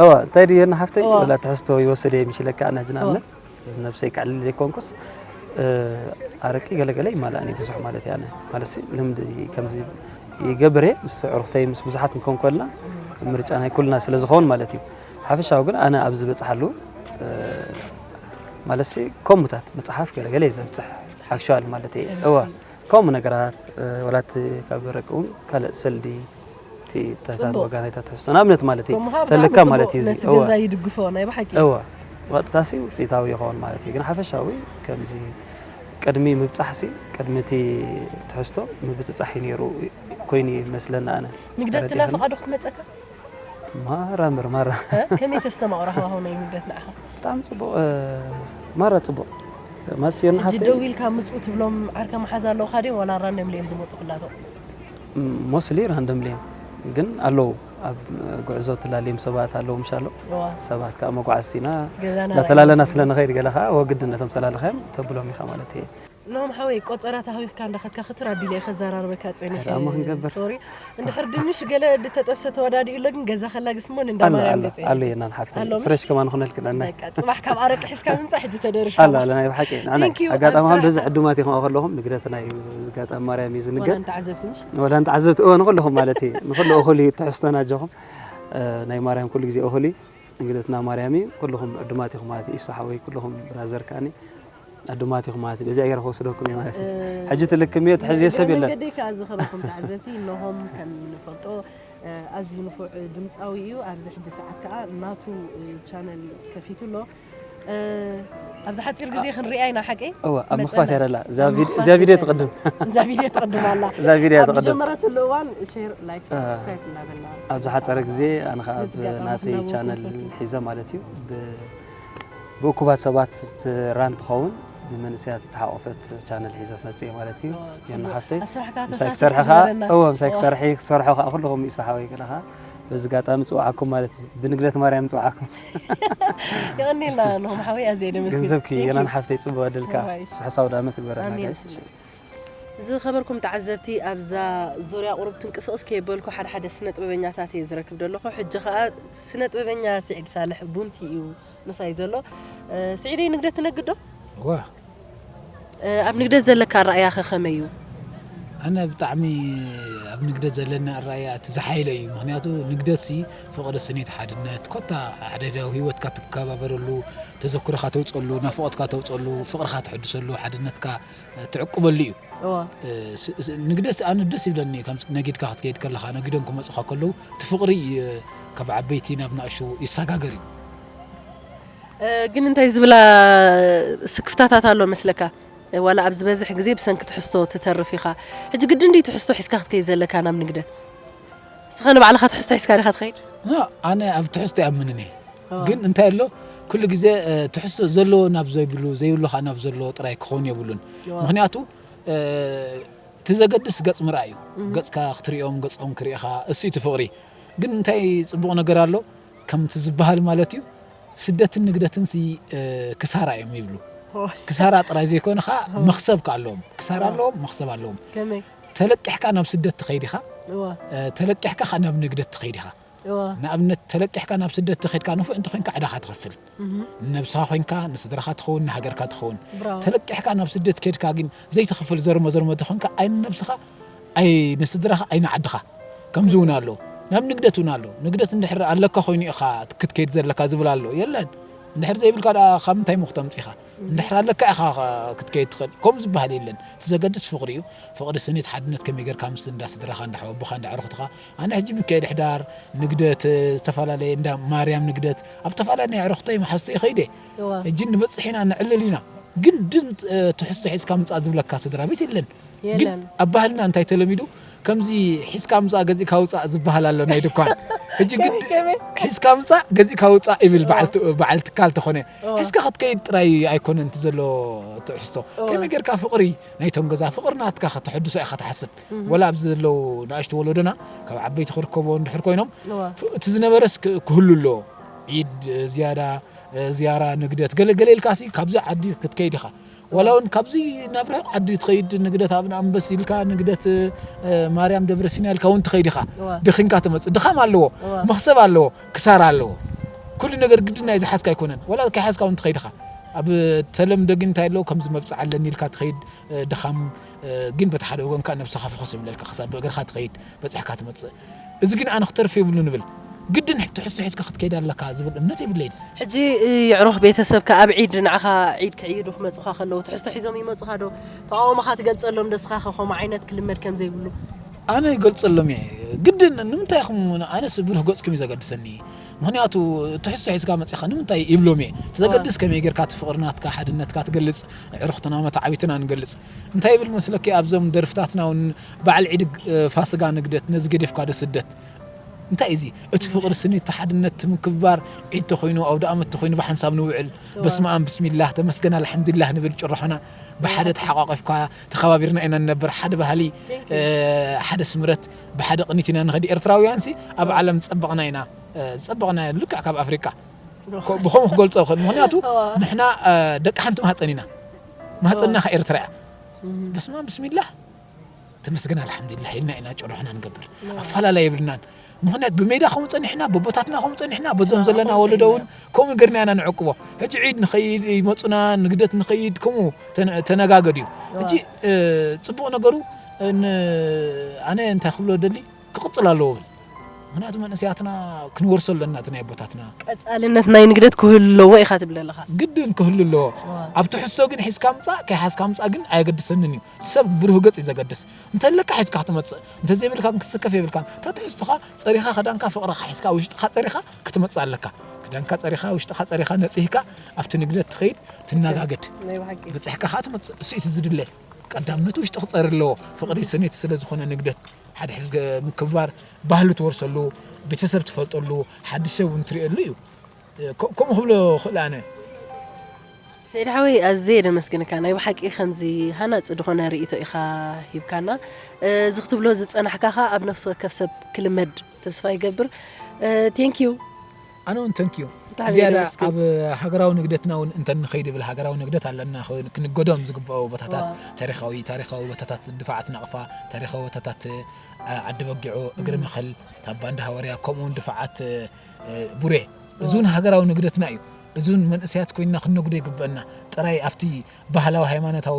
እወ፣ እንታይ ድዩ፣ የና ሓፍተይ፣ እወ። ወላ ትሕዝቶ ይወስድ እየ፣ ምሽ ኢለካ፣ ኣነ ሕጂ እወ። ንኣብነት፣ ነብሰይ ከዕልል ዘይኮንኩስ፣ እ፣ ኣረቂ ገለገለ ይማላእኒ ብዙሕ ማለት እየ ኣነ። ማለትሲ፣ ልምዲ ከምዚ ይገብር እየ፣ ምስ ኣዕሩኽተይ፣ ምስ ብዙሓት ክንከውን ከለና፣ ምርጫ ናይ ኩልና ስለ ዝኸውን ማለት እዩ። ሓፈሻዊ ግን ኣነ ኣብ ዝበጽሓሉ፣ እ፣ ማለትሲ፣ ከምኡታት መጽሓፍ ገለገለ እየ ዘብጽሕ፣ ኣክቹዋሊ ማለት እየ። እወ፣ ከምኡ ነገራት፣ እ፣ ወላ እቲ ካብ ኣረቂ እውን ካልእ ሰልዲ፣ እቲ ተታት ጽቡቕ። ዋጋ ናይታ ትሕዝቶ፣ ንኣብነት ማለት እዩ። ከምኡ ኸኣ ብጣዕሚ ተለካ ጽቡቕ፣ ማለት እዩ እዚ። ነቲ እወ። ገዛ ይድግፎ፣ ናይ ብሓቂ። እወ። ብቐጥታሲ ውጽኢታዊ ይኸውን ማለት እዩ። ግን ሓፈሻዊ ከምዚ ቅድሚ ምብጻሕሲ፣ ቅድሚ እቲ ትሕዝቶ ምብጽጻሕ እዩ ነይሩ ኮይኑ ይመስለኒ ኣነ። ንግደት ተረዲእኽኒ? ትናፍቓ ዶ ክትመጸካ? ማራ እምበር ማራ። እ? ከመይ ተስተማቕሮ ሃዋህው ናይ ንግደት ንዓኻ? ብጣዕሚ ጽቡቕ፣ እ፣ ማራ ጽቡቕ። ማስዮን ሕጂ ሓፍተይ። ደው ኢልካ ምጹ ትብሎም ዓርካ መሓዛ ኣለውኻ ድዮም ዋላ ራንደምሊ እዮም ዝመጹ ኩላቶም? ም-፣ ሞስሊ ራንደምሊ እዮም። ግን ኣለዉ፣ ኣብ ጉዕዞ ትላልዮም ሰባት ኣለዉ፣ ምሽ ኣሎ? እዋ። ሰባት ከኣ መጓዓዝቲ ኢና። ገዛና እንዳተላለና ራእዮም ስለ ንኸይድ ገለ ከኣ ወግዲ ነቶም ተላለኻዮም ተብሎም ኢኻ ማለት እየ። ኖም ሓወይ፣ ቆጸራ ተሃዊኽካ እንዳኸድካ ክትር ኣቢለ እየ ከዘራርበካ ጸኒሐ። እንታይ ደኣ እሞ ክንገብር? ሶሪ። እንድሕር ድንሽ ገለ ዝተጠብሰ ተወዳዲኡ ኣሎ፣ ግን ገዛ ከላግስ እሞ ንእንዳ ኣሎ፣ ማርያም ኣሎ፣ ገጸ ኣሎ፣ እየ። የናን ሓፍተይ። ኣሎ፣ ምሽ? ፍሬሽ ከማን ኹነልክን፣ ኣነ። በቃ፣ ጽባሕ ካብ ኣረቂ ሒዝካ ምምጻእ ሕጂ ተደርሽ ኣሎ፣ ኣሎ። ኣሎ፣ ናይ ብሓቂ። ንዓና፣ thank you፣ ኣጋጣሚ ኣብ ኣሁን ስራሕካ። እንደዚ ዕዱማት ኢኹም ከለኹም፣ ንግደትና እዩ፣ ዝጋጣም ማርያም እዩ ዝንገር። ወላ ንተዓዘብቲ፣ ምሽ? ወላ ንተዓዘብቲ፣ እወ፣ ንኹልኹም ማለት እዩ። ንኹሉ እኹል እዩ፣ ትሕዝቶና ኣጆኹም። እ፣ ናይ ማርያም ኩሉ ግዜ እኹል እዩ። ንግደትና ማርያም እዩ። ኩልኹም ዕዱማት ኢኹም ማለት እዩ። ኢሱ ሓወይ፣ ኩልኹም ብራዘር ከኣኒ ዕዱማት ኢኹም ማለት እዩ። በዚኣ ገይረ ክወስደኩም እየ ማለት እዩ። እ፣ ሕጂ ትልክም እየ፣ ትሕዝዮ ሰብ እግረ የለን። መንገደይ ከኣ ዝኸበርኩም ተዓዘብቲ፣ እነሆም ከም ንፈልጦ፣ እ፣ ኣዝዩ ንፉዕ ድምጻዊ እዩ። ኣብዚ ሕጂ ሰዓት ከኣ ናቱ፣ እ፣ ቻነል ከፊቱ ኣሎ። እ፣ ኣብዚ ሓጺር ግዜ ክንሪኣ ኢና፣ ሓቀይ? እወ፣ ኣብ ምኽፋት መጸና። እያ ደላ። እዛ ኣብ ቪድ-፣ ምኽፋት እዛ ቪድዮ እያ ትቕድም። እዛ ቪድዮ ትቕድም ኣላ። እዛ ቪድዮ እያ ኣብ ትቕድም። ዝጀመረትሉ እዋን ሼር፣ ላይክ፣ እ፣ ሰብስክራይብ እናበልና ኣብዚ ሓጸረ ግዜ ኣነ ኸኣ ነዚ ኣብ ኣጋጣሚ ናተይ ክንዳውስ ቻነል ንፈቱ። ሒዘ ማለት እዩ። ብ-፣ ብእኩባት ሰባት ትራን ትኸውን፣ ብመንእሰያት ዝተሓቆፈት ቻነል ሒዘ መጽእ ማለት እዩ። ኦ፣ የና ጽቡቅ። ሓፍተይ፣ ኣብ ስራሕካ ምሳይ ተሳተፍቲ ክትሰርሒ ኸኣ፣ ግበረና። እወ፣ ምሳይ ኦ። ክትሰርሒ፣ ክትሰርሑ ኸኣ ኩልኹም ይስሓወይ ገለ ኸኣ በዚ ኣጋጣሚ ጽውዓኩም ማለት እዩ። ብንግደት ማርያም ጽውዓኩም። የቐንየልና፣ ኖም ሓወይ፣ ኣዝየ ደመስግን። ገንዘብኪ፣ Thank you። የናን ሓፍተይ፣ ጽቡቅ ዕድልካ። ራይሽ። ርሑስ ኣውደ ዓመት ይግበረልና፣ ኣሜን። ጋይስ። ዝኸበርኩም ተዓዘብቲ፣ ኣብዛ ዙርያ ቁሩብ ትንቅስቕስ ከየበልኩ ሓደ ሓደ ስነ ጥበበኛታት እየ ዝረክብ ዘለኹ። ሕጂ ኸኣ ስነ ጥበበኛ ስዒድ ሳልሕ ቡንቲ እዩ ምሳይ ዘሎ። እ፣ ስዒደይ፣ ንግደት ትነግድ ዶ? እወ። እ፣ ኣብ ንግደት ዘለካ ኣረኣእያ ኸ ከመይ እዩ? ኣነ ብጣዕሚ ኣብ ንግደት ዘለኒ ኣረኣእያ እቲ ዝሓየለ እዩ። ምኽንያቱ ንግደትሲ ፍቕሪ፣ ስኒት፣ ሓድነት፣ ኮታ ሓደ ህይወትካ ትከባበረሉ፣ ተዘክሮኻ ተውፀሉ፣ ናፍቖትካ ተውፀሉ፣ ፍቕርኻ ተሐድሰሉ፣ ሓድነትካ ትዕቅበሉ እዩ። እወ። እ፣ ስ-፣ ስ-፣ ንግደት ኣነ ደስ ይብለኒ፣ ከም ነጊድካ ክትከይድ ከለኻ፣ ነጊዶም ክመጹኻ ከለዉ፣ እቲ ፍቕሪ፣ እ፣ ካብ ዓበይቲ ናብ ንኣሽቱ ይሰጋገር እዩ። እ፣ ግን እንታይ ዝብላ ስክፍታታት ኣሎ መስለካ? ዋላ ኣብ ዝበዝሕ ግዜ ብሰንኪ ትሕዝቶ ትተርፍ ኢኻ። ሕጂ ግድን ድዩ ትሕዝቶ ሒዝካ ክትከይድ ዘለካ ናብ ንግደት? እስኻ ንባዕልኻ ትሕዝቶ ሒዝካ ዲኻ ትኸይድ? ኣነ ኣብ ትሕዝቶ ይኣምንን እየ። ግን እንታይ ኣሎ፣ ኩሉ ግዜ ትሕዝቶ ዘለዎ ናብ ዘይብሉ፣ ዘይብሉ ከዓ ናብ ዘለዎ ጥራይ ክኸውን የብሉን። ምክንያቱ እቲ ዘገድስ ገፅ ምርኣይ እዩ። ገፅካ ክትሪኦም፣ ገፅኹም ክሪእኻ፣ እሱ እቲ ፍቕሪ። ግን እንታይ ፅቡቕ ነገር ኣሎ፣ ከምቲ ዝበሃል ማለት እዩ፣ ስደትን ንግደትን ሲ ክሳራ እዮም ይብሉ። ክሳራ ጥራይ ዘይኮነ ከዓ መኽሰብ ከዓ ኣለዎም። ክሳራ ኣለዎም፣ መኽሰብ ኣለዎም። ተለቂሕካ ናብ ስደት ትኸይድ ኢኻ፣ ተለቂሕካ ከዓ ናብ ንግደት ትኸይድ ኢኻ። ንኣብነት ተለቂሕካ ናብ ስደት ተኸድካ ንፉዕ እንተኮንካ ዕዳኻ ትኸፍል፣ ንነብስኻ ኮንካ፣ ንስድራኻ ትኸውን፣ ንሃገርካ ትኸውን። ተለቂሕካ ናብ ስደት ከድካ ግን ዘይትኸፍል ዘርሞ ዘርሞ ተኾንካ ኣይ ንነብስኻ ኣይ ንስድራኻ ኣይ ንዓድኻ። ከምዚ እውን ኣሎ፣ ናብ ንግደት እውን ኣሎ። ንግደት እንድሕር ኣለካ ኮይኑ ኢኻ ክትከይድ ዘለካ ዝብል ኣሎ። የለን። እንድሕር ዘይብልካ ደኣ ካብ ምንታይ ምኹ ተምፂኻ? እንድሕር ኣለካ ኢኻ ክትከይድ ትኽእል። ከምኡ ዝበሃል የለን። እቲ ዘገድስ ፍቕሪ እዩ። ፍቕሪ ስኒት ሓድነት ከመይ ጌርካ ምስ እንዳ ስድራኻ፣ እንዳ ሓወቦኻ፣ እንዳ ዕርኽትኻ። ኣነ ሕጂ ምካኤል ሕዳር ንግደት፣ ዝተፈላለየ እንዳ ማርያም ንግደት ኣብ ተፈላለየ ናይ ዕርኽተይ መሓዝተይ ይኸይደ። ሕጂ ንበፅሕ ኢና፣ ንዕልል ኢና። ግን ድን ትሕዝቶ ሒዝካ ምፃእ ዝብለካ ስድራ ቤት የለን። ግን ኣብ ባህልና እንታይ ተለሚዱ፣ ከምዚ ሒዝካ ምፃእ ገዚእካ ውፃእ ዝበሃል ኣሎ ናይ ድኳን። ሕጂ ግን ሒዝካ ምፃእ ገዚእካ ውፃእ ይብል በዓል ትካል ተኾነ። ሒዝካ ክትከይድ ጥራይ ኣይኮነን እቲ ዘሎ ትሕዝቶ። ከመይ ጌርካ ፍቕሪ ናይቶም ገዛ ፍቕሪ ናትካ ከተሐድሶ ኢኻ ትሓስብ። ወላ ኣብዚ ዘለዉ ንኣሽቱ ወለዶና ካብ ዓበይቲ ክርከቦ እንድሕር ኮይኖም እቲ ዝነበረስ ክህሉ ኣለዎ። ዒድ ዝያዳ ዝያራ ንግደት ገለ ገለ ኢልካሲ ካብዚ ዓዲ ክትከይድ ኢኻ። ዋላ እውን ካብዚ ናብ ርሑቕ ዓዲ ትኸይድ ንግደት ኣብነ ኣንበስ ኢልካ ንግደት ማርያም ደብረ ሲና ኢልካ እውን ትኸይድ ኢኻ። ድኺምካ ትመፅእ። ድኻም ኣለዎ፣ መኽሰብ ኣለዎ፣ ክሳራ ኣለዎ። ኩሉ ነገር ግድን ናይ ዝሓዝካ ኣይኮነን። ዋላ ከይሓዝካ እውን ትኸይድ ኢኻ። ኣብ ተለምዶ ግን እንታይ ኣለዎ፣ ከምዚ መብፅዕ ኣለኒ ኢልካ ትኸይድ። ድኻም ግን በቲ ሓደ ወገን ከዓ ነብስኻ ፍኹስ ይብለልካ። ክሳብ ብእግርኻ ትኸይድ፣ በፂሕካ ትመፅእ። እዚ ግን ኣነ ክተርፍ የብሉ ንብል። ግድን ትሕዝቶ ሒዝካ ክትከይድ ኣለካ ዝብል እምነት የብለይን። ሕጂ የዕሩኽ ቤተሰብካ ኣብ ዒድ ንዓኻ ዒድ ክዕይዱ ክመፁኻ ከለዉ ትሕዝቶ ሒዞም ይመፁኻ ዶ? ተቃውሞኻ ትገልፀሎም ዶ ንስኻ ከ ከምኡ ዓይነት ክልመድ ከም ዘይብሉ? ኣነ ይገልፀሎም እየ። ግድን ንምንታይ ኢኹም፣ ኣነስ ብሩህ ገፅኩም እዩ ዘገድሰኒ። ምኽንያቱ ትሕዝቶ ሒዝካ መፂኻ ንምንታይ ይብሎም እየ። እቲ ዘገድስ ከመይ ጌርካ እቲ ፍቕሪ ናትካ ሓድነትካ ትገልፅ፣ ዕርኽትና መተዓቢትና ንገልፅ። እንታይ ይብል መስለኪ ኣብዞም ደርፍታትና እውን በዓል ዒድ ፋስጋ ንግደት ነዚ ገዲፍካ ዶ ስደት? እንታይ እዚ እቲ ፍቕሪ ስኒት ሓድነት ምክብባር ዒድ ተኮይኑ ኣውደ ኣመት ተኮይኑ ብሓንሳብ ንውዕል በስመኣም ብስሚላህ ተመስገን ኣልሓምዱሊላህ ንብል ጭርሖና ብሓደ ተሓቋቂፍካ ተኸባቢርና ኢና ንነብር ሓደ ባህሊ ሓደ ስምረት ብሓደ ቅኒት ኢና ንኸዲ ኤርትራውያን ሲ ኣብ ዓለም ዝጸበቕና ኢና ዝጸበቕና ልክዕ ካብ ኣፍሪቃ ብኸምኡ ክገልጾ ይኽእል ምኽንያቱ ንሕና ደቂ ሓንቲ ማህፀን ኢና ማህፀንና ከ ኤርትራ እያ በስመኣም ብስሚላህ ተመስገን ኣልሓምዱሊላህ ኢልና ኢና ጭርሖና ንገብር ኣፈላላይ የብልናን ምኽንያት ብሜዳ ከምኡ ፀኒሕና በቦታትና ከምኡ ፀኒሕና በዞም ዘለና ወለዶ እውን ከምኡ ገርና ኢና ንዕቅቦ ሕጂ ዒድ ንኸይድ ይመፁና ንግደት ንኸይድ ከምኡ ተነጋገድ እዩ ሕጂ ፅቡቕ ነገሩ ኣነ እንታይ ክብሎ ደሊ ክቕፅል ኣለዎ ብል ምኽንያቱ መንእሰያትና ክንወርሶ ኣለና እቲ ናይ ኣቦታትና ቀፃልነት ናይ ንግደት ክህሉ ኣለዎ ኢኻ ትብል ኣለኻ ግድን ክህሉ ኣለዎ ኣብ ትሕዝቶ ግን ሒዝካ ምፃእ ከይሓዝካ ምፃእ ግን ኣየገድሰንን እዩ እቲ ሰብ ብሩህ ገፅ እዩ ዘገድስ እንተለካ ሒዝካ ክትመፅእ እንተዘይብልካ ግን ክትስከፍ የብልካን እታ ትሕዝቶኻ ፀሪኻ ክዳንካ ፍቕርኻ ሒዝካ ውሽጥኻ ፀሪኻ ክትመፅእ ኣለካ ክዳንካ ፀሪኻ ውሽጥኻ ፀሪኻ ነፂህካ ኣብቲ ንግደት ትኸይድ ትነጋገድ በፂሕካ ከዓ ትመፅእ እሱ እቲ ዝድለ ቀዳምነቱ ውሽጢ ክፀሪ ኣለዎ ፍቕሪ ስኒት ስለ ዝኾነ ንግደት ሓደ ሕዚ ምክብባር ባህሊ ትወርሰሉ ቤተሰብ ትፈልጠሉ ሓድሽ ሰብ እውን ትሪእሉ እዩ ከምኡ ክብሎ ክእል ኣነ ሰይድ ሓወይ ኣዝየ ደመስግንካ ናይ ብሓቂ ከምዚ ሃናፂ ዝኾነ ርእቶ ኢኻ ሂብካና እዚ ክትብሎ ዝፀናሕካ ኸ ኣብ ነፍሲ ወከፍ ሰብ ክልመድ ተስፋ ይገብር thank you ኣነ እውን thank you ዝያዳ ኣብ ሃገራዊ ንግደትና እውን እንተ ንኸይድ ብል ሃገራዊ ንግደት ኣለና ክንገዶም ዝግብኦ ቦታታት ታሪኻዊ ታሪኻዊ ቦታታት ድፋዓት ናቕፋ ታሪኻዊ ቦታታት ዓዲ በጊዖ እግሪ መኸል ታባ እንዳ ሃወርያ ከምኡ እውን ድፋዓት ቡሬ እዚ እውን ሃገራዊ ንግደትና እዩ እዚ እውን መንእሰያት ኮይንና ክንነግዶ ይግበአና ጥራይ ኣብቲ ባህላዊ ሃይማኖታዊ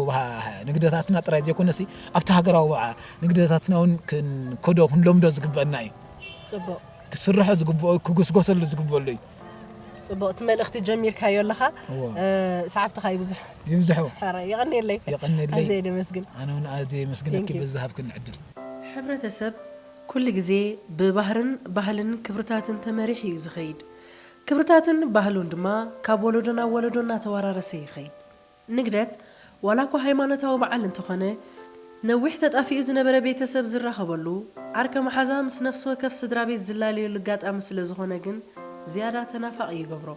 ንግደታትና ጥራይ ዘይኮነሲ ኣብቲ ሃገራዊ ንግደታትና እውን ክንከዶ ክንለምዶ ዝግበአና እዩ ፅቡቅ ክስርሖ ዝግብኦ ክጉስጎሰሉ ዝግበሉ እዩ ፅቡቅ እቲ መልእኽቲ ጀሚርካዮ ኣለኻ ሰዓብትኻ ይብዝሑ ይብዝሑ የቐንየለይ የቐንየለይ ኣዘየ ደመስግን ኣነ እውን ኣዘየ መስግነኪ በዚ ሃብክኒ ዕድል ሕብረተሰብ ኩሉ ግዜ ብባህርን ባህልን ክብርታትን ተመሪሑ እዩ ዝኸይድ ክብርታትን ባህሉን ድማ ካብ ወለዶ ናብ ወለዶ እናተወራረሰ ይኸይድ ንግደት ዋላ እኳ ሃይማኖታዊ በዓል እንተኾነ ነዊሕ ተጣፊኡ ዝነበረ ቤተሰብ ዝራኸበሉ፣ ዓርከ መሓዛ ምስ ነፍሲ ወከፍ ስድራ ቤት ዝላለየሉ ኣጋጣሚ ስለ ዝኾነ ግን ዝያዳ ተናፋቒ ይገብሮ።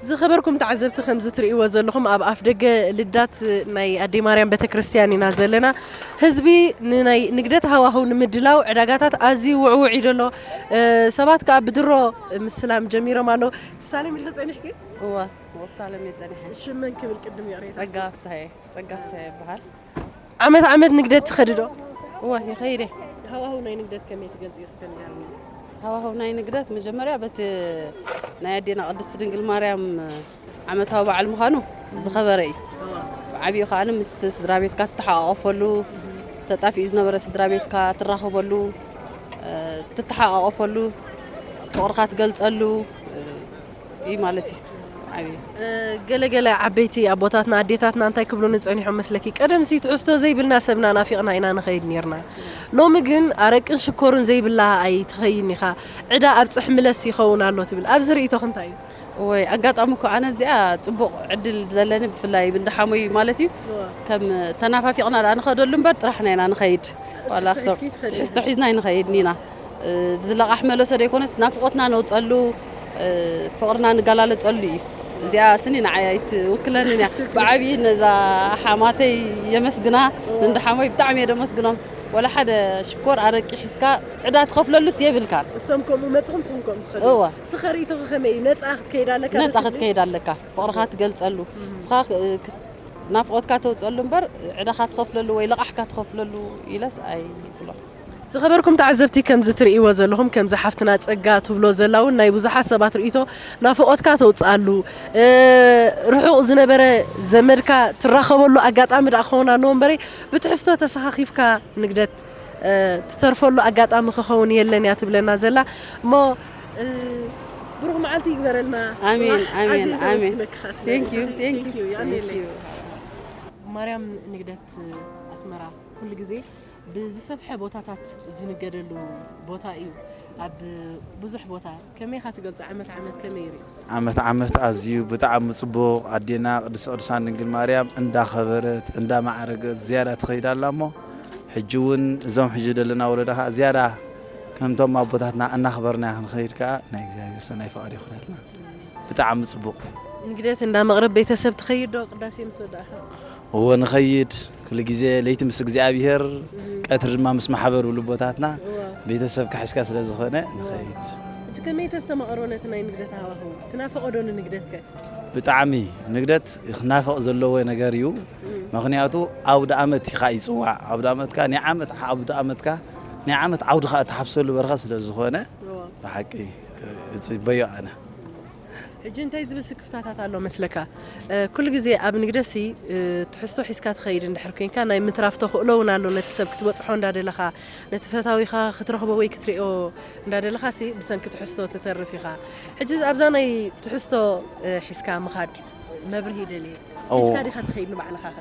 ዝኸበርኩም ተዓዘብቲ፣ ከምዚ ትርእይዎ ዘለኹም ኣብ ኣፍ ደገ ልዳት ናይ ኣደይ ማርያም ቤተክርስትያን ኢና ዘለና። ህዝቢ ንናይ ንግደት ሃዋህው ንምድላው ዕዳጋታት ኣዝዩ ውዕውዕ እዩ ዘሎ። እ፣ ሰባት ከኣ ብድሮ ምስላም ጀሚሮም ኣለዉ። ትሳለሚ ዲኺ ጸኒሕኪ? እወ፣ ወክሳለም እየ ጸኒሐ። ሽመን ክብል ቅድም ይቕሬታ። ጸጋ ፍስሃየ፣ ጸጋ ፍስሃየ ይበሃል። ዓመት ዓመት ንግደት ትኸዲ ዶ? እወ፣ ይኸይድ እየ። ሃዋህው ናይ ንግደት ከመይ ትገልጽዮ እስከ ንገርኒ? ሃዋህው ናይ ንግደት መጀመርያ በቲ ናይ ኣዴና ቅድስቲ ድንግል ማርያም ዓመታዊ በዓል ምዃኑ ዝኸበረ እዩ። ብዓብዩ ከኣ ምስ ስድራ ቤትካ ትተሓቋቆፈሉ፣ ተጣፊኡ ዝነበረ ስድራ ቤትካ ትራኸበሉ፣ እ፣ ትተሓቋቆፈሉ፣ ፍቕርካ ትገልጸሉ፣ እ፣ እዩ ማለት እዩ። ዓብዩ። እ፣ ገለ ገለ ዓበይቲ ኣቦታትና ኣዴታትና እንታይ ክብሉኒ ጸኒሖም መስለኪ? ቀደምሲ ትሕዝቶ ዘይብልና ሰብና ናፊቕና ኢና ንኸይድ ኔርና። ሎሚ ግን ኣረቅን ሽኮርን ዘይብላ ኣይትኸይን ኢኻ። ዕዳ ኣብጽሕ ምለስ ይኸውን ኣሎ ትብል። ኣብዚ ርእይቶኺ እንታይ እዩ? ወይ ኣጋጣሚ እኮ ኣነ ኣብዚኣ ጽቡቕ ዕድል ዘለኒ ብፍላይ ብንዳሓሞይ ማለት እዩ። እዋ። ከም ተናፋፊቕና ደኣ ንኸደሉ እምበር ጥራሕና ኢና ንኸይድ። ዋላ ትሕዝቶ ክሰብ ሒዝኪ ትኸዲ ትሕዝቶ ኢኺ። ሒዝና ኣይንኸይድን ኢና። እ፣ ዝለቓሕ መለሶ ዘይኮነስ ናፍቖትና ነውጸሉ፣ እ፣ ፍቕርና ንገላለጸሉ እዩ። እዚኣ ስኒ ንዓይ ኣይትውክለንን እያ። ብዓብዪ ነዛ ሓማተይ የመስግና፣ እዋ። ንንዳሓሞይ ብጣዕሚ እየ ደመስግኖም። ወላ ሓደ ሽኮር ኣረቂ ሒዝካ ዕዳ ትኸፍለሉስ የብልካን። እሶም ከምኡ መጽኹም ስም ከምኡ ዝኸዱ። እዋ። ስኸ ርእይቶኺ ከመይ እዩ? ነጻ ክትከይድ ኣለካ ነጻ ትብሊ? ክትከይድ ኣለካ። ፍቕርኻ ትገልጸሉ። እም። ንስኻ ክ-፣ ክ-፣ ናፍቖትካ ተውጸሉ እምበር ዕዳኻ ትኸፍለሉ ወይ ለቓሕካ ትኸፍለሉ ኢለስ ኣይብሎ። ዝኸበርኩም ተዓዘብቲ፣ ከምዚ ትርእይዎ ዘለኹም፣ ከምዚ ሓፍትና ጸጋ ትብሎ ዘላ እውን ናይ ብዙሓት ሰባት ርእይቶ ናፍቖትካ ተውጽኣሉ፣ እ፣ ርሑቕ ዝነበረ ዘመድካ ትራኸበሉ ኣጋጣሚ ደኣ ክኸውን ኣለዎ እምበረይ ብትሕዝቶ ተሰኻኺፍካ ንግደት እ፣ ትተርፈሉ ኣጋጣሚ ክኸውን የለን እያ ትብለና ዘላ። እሞ፣ እ፣ ብሩኽ መዓልቲ ይግበረልና። ኣሜን፣ ጽባሕ ኣሜን፣ ኣዝየ ኣሜን። ዘመስግነኪ ከኣ ስለ Thank you፣ ርእይቶኺ። Thank you፣ Thank you፣ ይቐንየለይ። Thank you። ማርያም ንግደት ኣስመራ ኩሉ ግዜ ብዝሰፍሐ ቦታታት ዝንገደሉ ቦታ እዩ። ኣብ ብዙሕ ቦታ ከመይ ኢኻ ትገልጾ? ዓመት ዓመት ከመይ ይርኢ? ዓመት ዓመት ኣዝዩ ብጣዕሚ ጽቡቕ፣ ኣዴና ቅድስተ ቅዱሳን ድንግል ማርያም እንዳኸበረት እንዳማዕረገት ዝያዳ ትኸይድ ኣላ እሞ፣ ሕጂ እውን እዞም ሕጂ ዘለና ወለዶ ኸዓ ዝያዳ ከምቶም ኣቦታትና እናኽበርናዮ ክንኸይድ ከኣ ናይ እግዚኣብሔር ሰናይ ፍቓድ ይኹነልና። ብጣዕሚ ጽቡቕ። ንግደት እንዳ መቕርብ ቤተሰብ ትኸይድ ዶ ቅዳሴ ምስ ወዳእኻ? እወ ንኸይድ፣ ኩሉ ግዜ ለይቲ ምስ እግዚኣብሔር፣ እህ። ቀትሪ ድማ ምስ ማሕበር ብሉ ኣቦታትና እወ። ቤተሰብ ክሕዝካ ስለ ዝኾነ ንኸይድ። ሕጂ ከመይ ተስተማቕሮ ነቲ ናይ ንግደት ሃዋህው? ትናፍቖ ዶ ንንግደት ከ? ብጣዕሚ ንግደት ክናፈቕ ዘለዎ ነገር እዩ። እም። ምኽንያቱ ኣውደ ኣመት ኢኻ ይጽዋዕ። ኣውደ ኣመትካ ናይ ዓመት፣ ኣውደ ኣመትካ ናይ ዓመት ዓውድኻ እትሓፍሰሉ በረኻ ስለ ዝኾነ እወ። ብሓቂ እጽበዮ ኣነ። ሕጂ እንታይ ዝብል ስክፍታታት ኣሎ መስለካ? እ፣ ኩሉ ግዜ ኣብ ንግደሲ፣ እ፣ ትሕዝቶ ሒዝካ ትኸይድ እንድሕር ኮይንካ ናይ ምትራፍ ተኽእሎ እውን ኣሎ። ነቲ ሰብ ክትበጽሖ እንዳደለኻ፣ ነቲ ፈታዊኻ ክትረኽቦ ወይ ክትሪኦ እንዳደለኻሲ ብሰንኪ ትሕዝቶ ትተርፍ ኢኻ። ሕጂ ኣብዛ ናይ ትሕዝቶ፣ እ፣ ሒዝካ ምኻድ መብርሂ ደልየ። እዎ። ሒዝካ ዲኻ ትኸይድ ንባዕልኻ ኸ?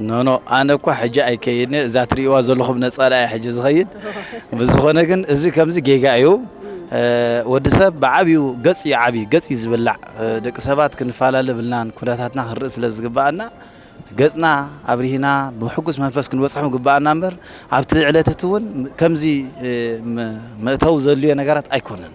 ኖ፣ ኖ፣ ኣነ እኳ ሕጂ ኣይከይድን እየ። እዛ ትርእይዋ ዘለኹም ነጸላ እየ ሕጂ ዝኸይድ። ብዝኾነ ግን እዚ ከምዚ ጌጋ እዩ። እም። እ፣ ወዲ ሰብ ብዓብዩ ገጽ እዩ ዓብዩ፣ ገጽ እዩ ዝብላዕ። እ፣ ደቂ ሰባት ክንፈላለ ብልናን ኩነታትና ክንርኢ ስለ ዝግብኣና፣ ገጽና ኣብሪህና ብሕጉስ መንፈስ ክንበጽሖም ግብኣና እምበር፣ ኣብቲ ዕለት እቲ እውን ከምዚ፣ እ፣ መ-፣ መእተዊ ዘድልዮ ነገራት ኣይኮነን።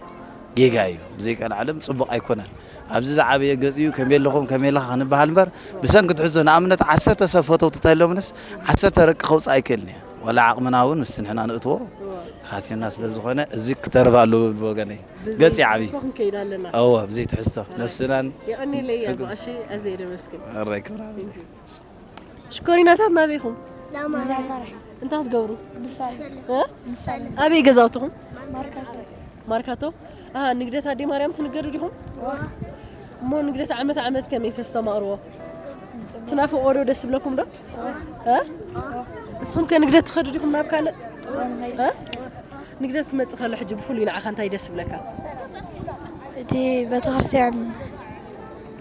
ጌጋ እዩ። ብዘይቀልዓለም ጽቡቕ ኣይኮነን። ኣብዚ ዝዓበየ ገጽ እዩ፣ ከመይ ኣለኹም፣ ከመይ ኣለኻ ክንበሃል እምበር፣ ብሰንኪ ትሕዝቶ፣ ንኣብነት፣ ዓሰርተ ሰብ ፈተውቲ እንተሃልዮምንስ፣ ዓሰርተ ደቂ ከውጽእ ኣይክእልን እየ። ዋላ ዓቕምና እውን ምስቲ ንሕና ንእትዎ እወ። ሃሲና ስለ ዝኾነ፣ እዚ ክተርፍ ኣለዎ ብወገነይ። ብዘይ ገጽ ይዓቢ። ትሕዝቶ ክንከይድ ኣለና። እወ፣ ብዘይ ትሕዝቶ። ኣይ። ነፍስናን የቐንየለይ እያ፣ ሕግ- ብቐሺ ኣዘየ ደመስግን። ኣራይ ክብራ። Thank you። ሽኮሪናታት ናበይ ኢኹም? ላማራ። እንታይ ትገብሩ? ንሳለ። እ? ንሳለ። ኣበይ ገዛውትኹም? ማርካቶ። ማርካቶ? ኣሃ፣ ንግደት ኣደይ ማርያም ትንገዱ ዲኹም? እዋ። እሞ ንግደት ዓመት ዓመት ከመይ ተስተማቕርዎ? ጽቡቕ። ትናፍቕዎ ዶ ደስ ይብለኩም ዶ? እዋ። እ? እዋ። ንስኹም ከ ንግደት ትኸዱ ዲኹም ናብ ካልእ? እዋ፣ ንኸይድ። እ? ንግደት ክመጽእ ከሎ ሕጂ ብፍሉይ ንዓኻ እንታይ ደስ ይብለካ? እቲ ቤተክርስትያን፣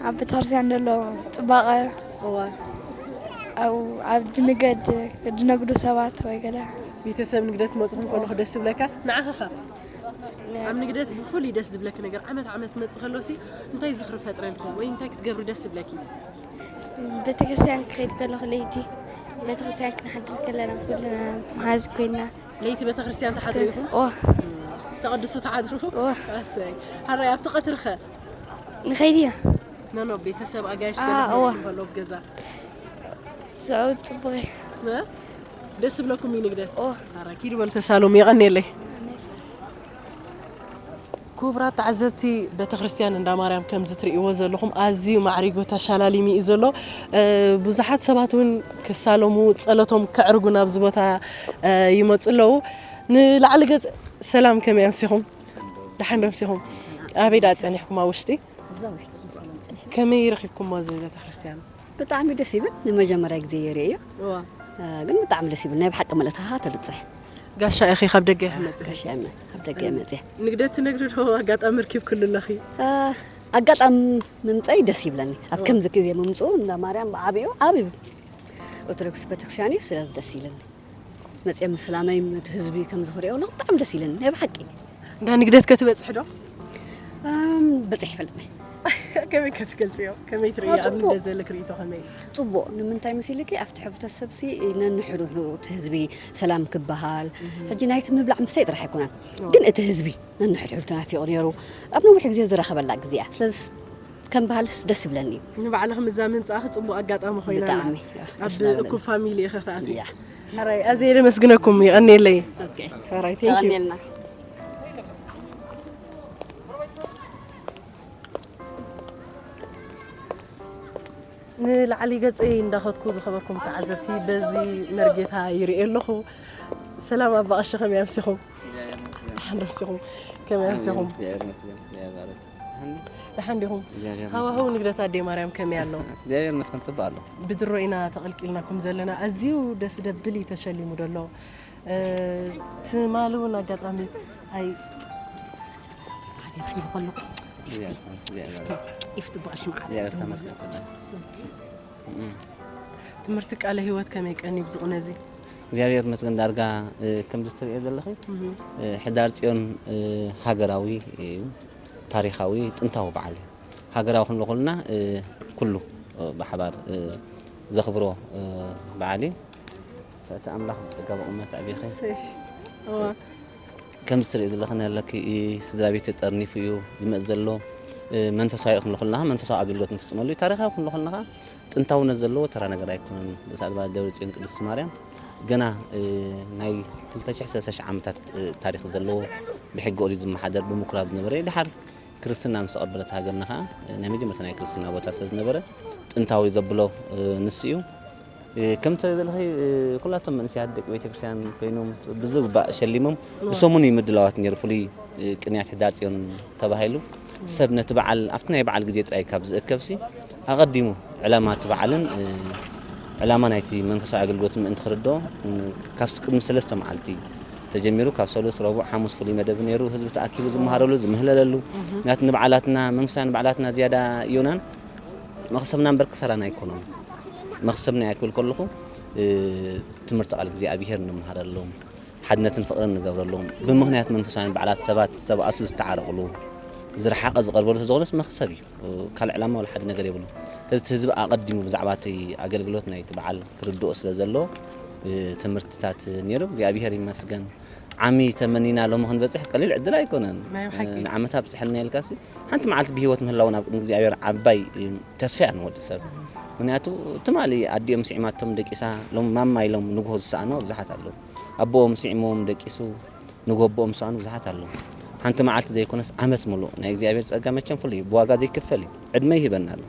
ኣብ ቤተክርስትያን ዘሎ ጽባቐ፣ እዋ። ኣብ፣ ኣብ ድንገድ ድነግዱ ሰባት ወይ ገለ። ቤተሰብ ንግደት ክመጽኹም ከለኹ ደስ ይብለካ? ንዓኻ ኸ? ኣብ ንግደት ብፍሉይ ደስ ዝብለኪ ነገር፣ ዓመት ዓመት ክመጽእ ከሎሲ እንታይ ዝኽሪ ፈጥረልኪ ወይ እንታይ ክትገብሪ ደስ ይብለኪ? ቤተክርስትያን ክኸይድ ከለኹ ለይቲ ቤተክርስትያን ክንሓድር ከለና ኩልና መሓዝ ኮይና። ለይቲ ቤተክርስትያን ትሓድሩ ኢኹም? ኦ ተቐድሱ ትሓድሩ? ኦ ኣሰይ። ሓራይ ኣብቲ ቀትሪ ኸ? ንኸይድ ኢና። ኖ ኖ፣ ቤተሰብ ኣጋይሽ አ፣ ገለ እወ። ትመጽኡ ከለዉ ኣብ ገዛ? ስዑ ጽቡቕ እዩ። እ? ደስ ይብለኩም እዩ ንግደት? ኦ ሓራይ ኪዱ በሉ ተሳለሙ፣ የቐንየለይ። ክቡራት ተዓዘብቲ፣ ቤተክርስትያን እንዳ ማርያም ከምዚ ትርእይዎ ዘለኹም ኣዝዩ ማዕሪጉ ተሻላሊሙ እዩ ዘሎ። እ፣ ብዙሓት ሰባት እውን ክሳለሙ ጸሎቶም ከዕርጉ ናብዚ ቦታ እ፣ ይመጹ ኣለዉ። ንላዕሊ ገጽ ሰላም፣ ከመይ ኣምሲኹም? ደሓን ዶ ኣምሲኹም? ኣበይ ደኣ ጸኒሕኩም ኣብ ውሽጢ? ከመይ ረኺብኩሞ እዚ ቤተክርስትያን? ብጣዕሚ ደስ ይብል። ንመጀመርያ ግዜ ይርእዮ። እዋ። እ፣ ግን ብጣዕሚ ደስ ይብል። ናይ ብሓቂ መልእኽትኻ ተብጽሕ። ጋሻ ኢኺ ካብ ደገ ኢኺ መጺኺ? ጋሻ እመ ኣብ ደገ መጽያ። ንግደት ትነግሪ ዶ ኣጋጣሚ ርኪብክሉ ኣለኺ? እ፣ ኣጋጣሚ ምምጸይ ደስ ይብለኒ። ኣብ ከምዚ ግዜ ምምጽኡ እንዳ ማርያም ብዓቢኡ ዓቢ ኦርቶዶክስ ቤተክርስትያን እዩ። ስለዚ ደስ ይለኒ። መጽየ ምስላመይ እቲ ህዝቢ ከምዚ ክርእዮ ከለኹ ብጣዕሚ ደስ ይለኒ። ናይ ብሓቂ። እንዳ ንግደት ከ ትበጽሒ ዶ? እም፣ በጺሕ ይፈልጥ። ከመይ ከ ትገልጽዮ? ከመይ ትርእዮ? አ፣ ኣብ ጽቡቕ። ንግደት ዘለኪ ርእይቶ ከመይ እዩ? ጽቡቕ ንምንታይ መሲልኪ ኣብቲ ሕብረተሰብ ሲ ነንሕድሕዱ እቲ ህዝቢ ሰላም ክበሃል። ሕጂ ናይቲ ምብላዕ ምስተይ ጥራሕ ኣይኮነን፣ ግን እቲ ህዝቢ ነንሕድሕዱ ተናፊቑ ነይሩ። ኣብ ነዊሕ ግዜ ዝረኸበላ ግዜ እያ። ስለዚ ከም ባህልስ ደስ ይብለኒ እዩ። ንባዕልኺ ምዛ ምምጻእኺ ጽቡቕ ኣጋጣሚ ኮይና ኣላ። ብጣዕሚ፣ ኣብ ደስ እናበለኒ። እኩብ ፋሚሊ ኢኺ ክትኣትዊ። እያ። ሕራይ ኣዝየ የመስግነኩም፣ የቐንየለይ። ኦኬ። ሕራይ፣ ቴንክ ዩ። የቐንየልና። ንላዕሊ ገጸይ እንዳኸድኩ ዝኸበርኩም ተዓዘብቲ በዚ መርጌታ ይርኢ ኣለኹ። ሰላም ኣባ ቀሺ፣ ከመይ ኣምሲኹም? ደሓን ዶ ኣምሲኹም? ከመይ ኣምሲኹም? ደሓን ዲኹም? ሃዋህው ንግደት ኣደይ ማርያም ከመይ ኣሎ? እግዚኣብሔር ይመስገን፣ ጽቡቕ ኣሎ። ብድሮ ኢና ተቐልቂልናኩም ዘለና። ኣዝዩ ደስ ደብል እዩ ተሸሊሙ ደሎ። እ፣ ትማሊ እውን ኣጋጣሚ ኣይ ኢፍቲ ብቐሽ መዓት እግዚኣብሔር ተመስገን፣ ጽቡቕ። ትምህርቲ ቃለ ህይወት ከመይ ቀንዩ ብዝቕነ እዚ? እግዚኣብሔር ይመስገን፣ ዳርጋ እ፣ ከምዚ ትርእዮ ዘለኺ እ፣ ሕዳር ጽዮን እ፣ ሃገራዊ እዩ፣ ታሪኻዊ ጥንታዊ በዓል እዩ። ሃገራዊ ክንብሎ ከለና እ፣ ኩሉ እ፣ ብሓባር እ፣ ዘኽብሮ እ፣ በዓል እዩ። ፈእቲ ኣምላኽ ብጸጋ ብቑመት ኣዕቢኺ ከምዚ ትርኢ ዘለኺ ነለኪ ስድራ ቤት ተጠርኒፉ እዩ ዝመጽእ ዘሎ። መንፈሳዊ ክንብሎ ከለና መንፈሳዊ ኣገልግሎት ንፍጽመሉ እዩ። ታሪኻዊ ክንብሎ ከለና ጥንታውነት ዘለዎ ተራ ነገር ኣይኮነን። ርእሰ ኣድባራት ደብረ ጽዮን ቅድስቲ ማርያም ገና ናይ ክልተ ሽሕ ሰለስተ ሽሕ ዓመታት ታሪኽ ዘለዎ ብሕጊ ኦሪት ዝመሓደር ብምኩራብ ዝነበረ እዩ። ድሓር ክርስትና ምስ ተቐበለት ሃገርና ከዓ ናይ መጀመርታ ናይ ክርስትና ቦታ ስለ ዝነበረ ጥንታዊ ዘብሎ ንሱ እዩ። ከም ትርኢ ዘለኺ ኩላቶም መንእሰያት ደቂ ቤተክርስትያን ኮይኖም ብዝግባእ ሸሊሞም ብሰሙን እዩ ምድላዋት ነይሩ። ፍሉይ ቅንያት ሕዳር ጽዮን ተባሂሉ ሰብ ነቲ በዓል ኣብቲ ናይ በዓል ግዜ ጥራይ ካብ ዝእከብሲ ኣቐዲሙ ዕላማ እቲ በዓልን ዕላማ ናይቲ መንፈሳዊ ኣገልግሎትን ምእንቲ ክርድኦ ካብቲ ቅድሚ ሰለስተ መዓልቲ ተጀሚሩ ካብ ሰሉስ፣ ረቡዕ፣ ሓሙስ ፍሉይ መደብ ነይሩ። ህዝቢ ተኣኪቡ ዝመሃረሉ ዝምህለለሉ ምክንያቱ ንበዓላትና መንፈሳውያን በዓላትና ዝያዳ ዮናን መኽሰብና እምበር ክሳራና ኣይኮኑን። መኽሰብና እያ ክብል ከለኹ ትምህርቲ ቃል እግዚኣብሄር እንመሃረሎም፣ ሓድነትን ፍቕርን ንገብረሎም፣ ብምኽንያት መንፈሳውያን በዓላት ሰባት ዝተባእሱ ዝተዓረቕሉ፣ ዝረሓቐ ዝቐርበሉ ተዝኾነስ መኽሰብ እዩ። ካልእ ዕላማ ወላ ሓደ ነገር የብሉ። ስለዚ እቲ ህዝቢ ኣቐዲሙ ብዛዕባ እቲ ኣገልግሎት ናይቲ በዓል ክርድኦ ስለ ዘለዎ ትምህርትታት ነይሩ። እግዚኣብሄር ይመስገን። ዓሚ ተመኒና ሎሚ ክንበፅሕ ቀሊል ዕድል ኣይኮነን። ናይ ብሓቂ። ንዓመታ ኣብፅሐልና ኢልካሲ ሓንቲ መዓልቲ ብህይወት ምህላውን ኣብ ቅድሚ እግዚኣብሔር ዓባይ ተስፋ እያ ንወዲ ሰብ። ምክንያቱ ትማሊ ኣዲኦም ስዒማቶም ደቂሳ ሎም ማማ ኢሎም ንግሆ ዝሰኣኑ ብዙሓት ኣለዉ። ኣቦኦም ስዒሞም ደቂሱ ንጎቦኦም ዝሰኣኑ ብዙሓት ኣለዉ። ሓንቲ መዓልቲ ዘይኮነስ ዓመት ሙሉእ ናይ እግዚኣብሔር ጸጋ መቸም ፍሉይ እዩ፣ ብዋጋ ዘይክፈል እዩ። ዕድመ ይህበና ኣሎ።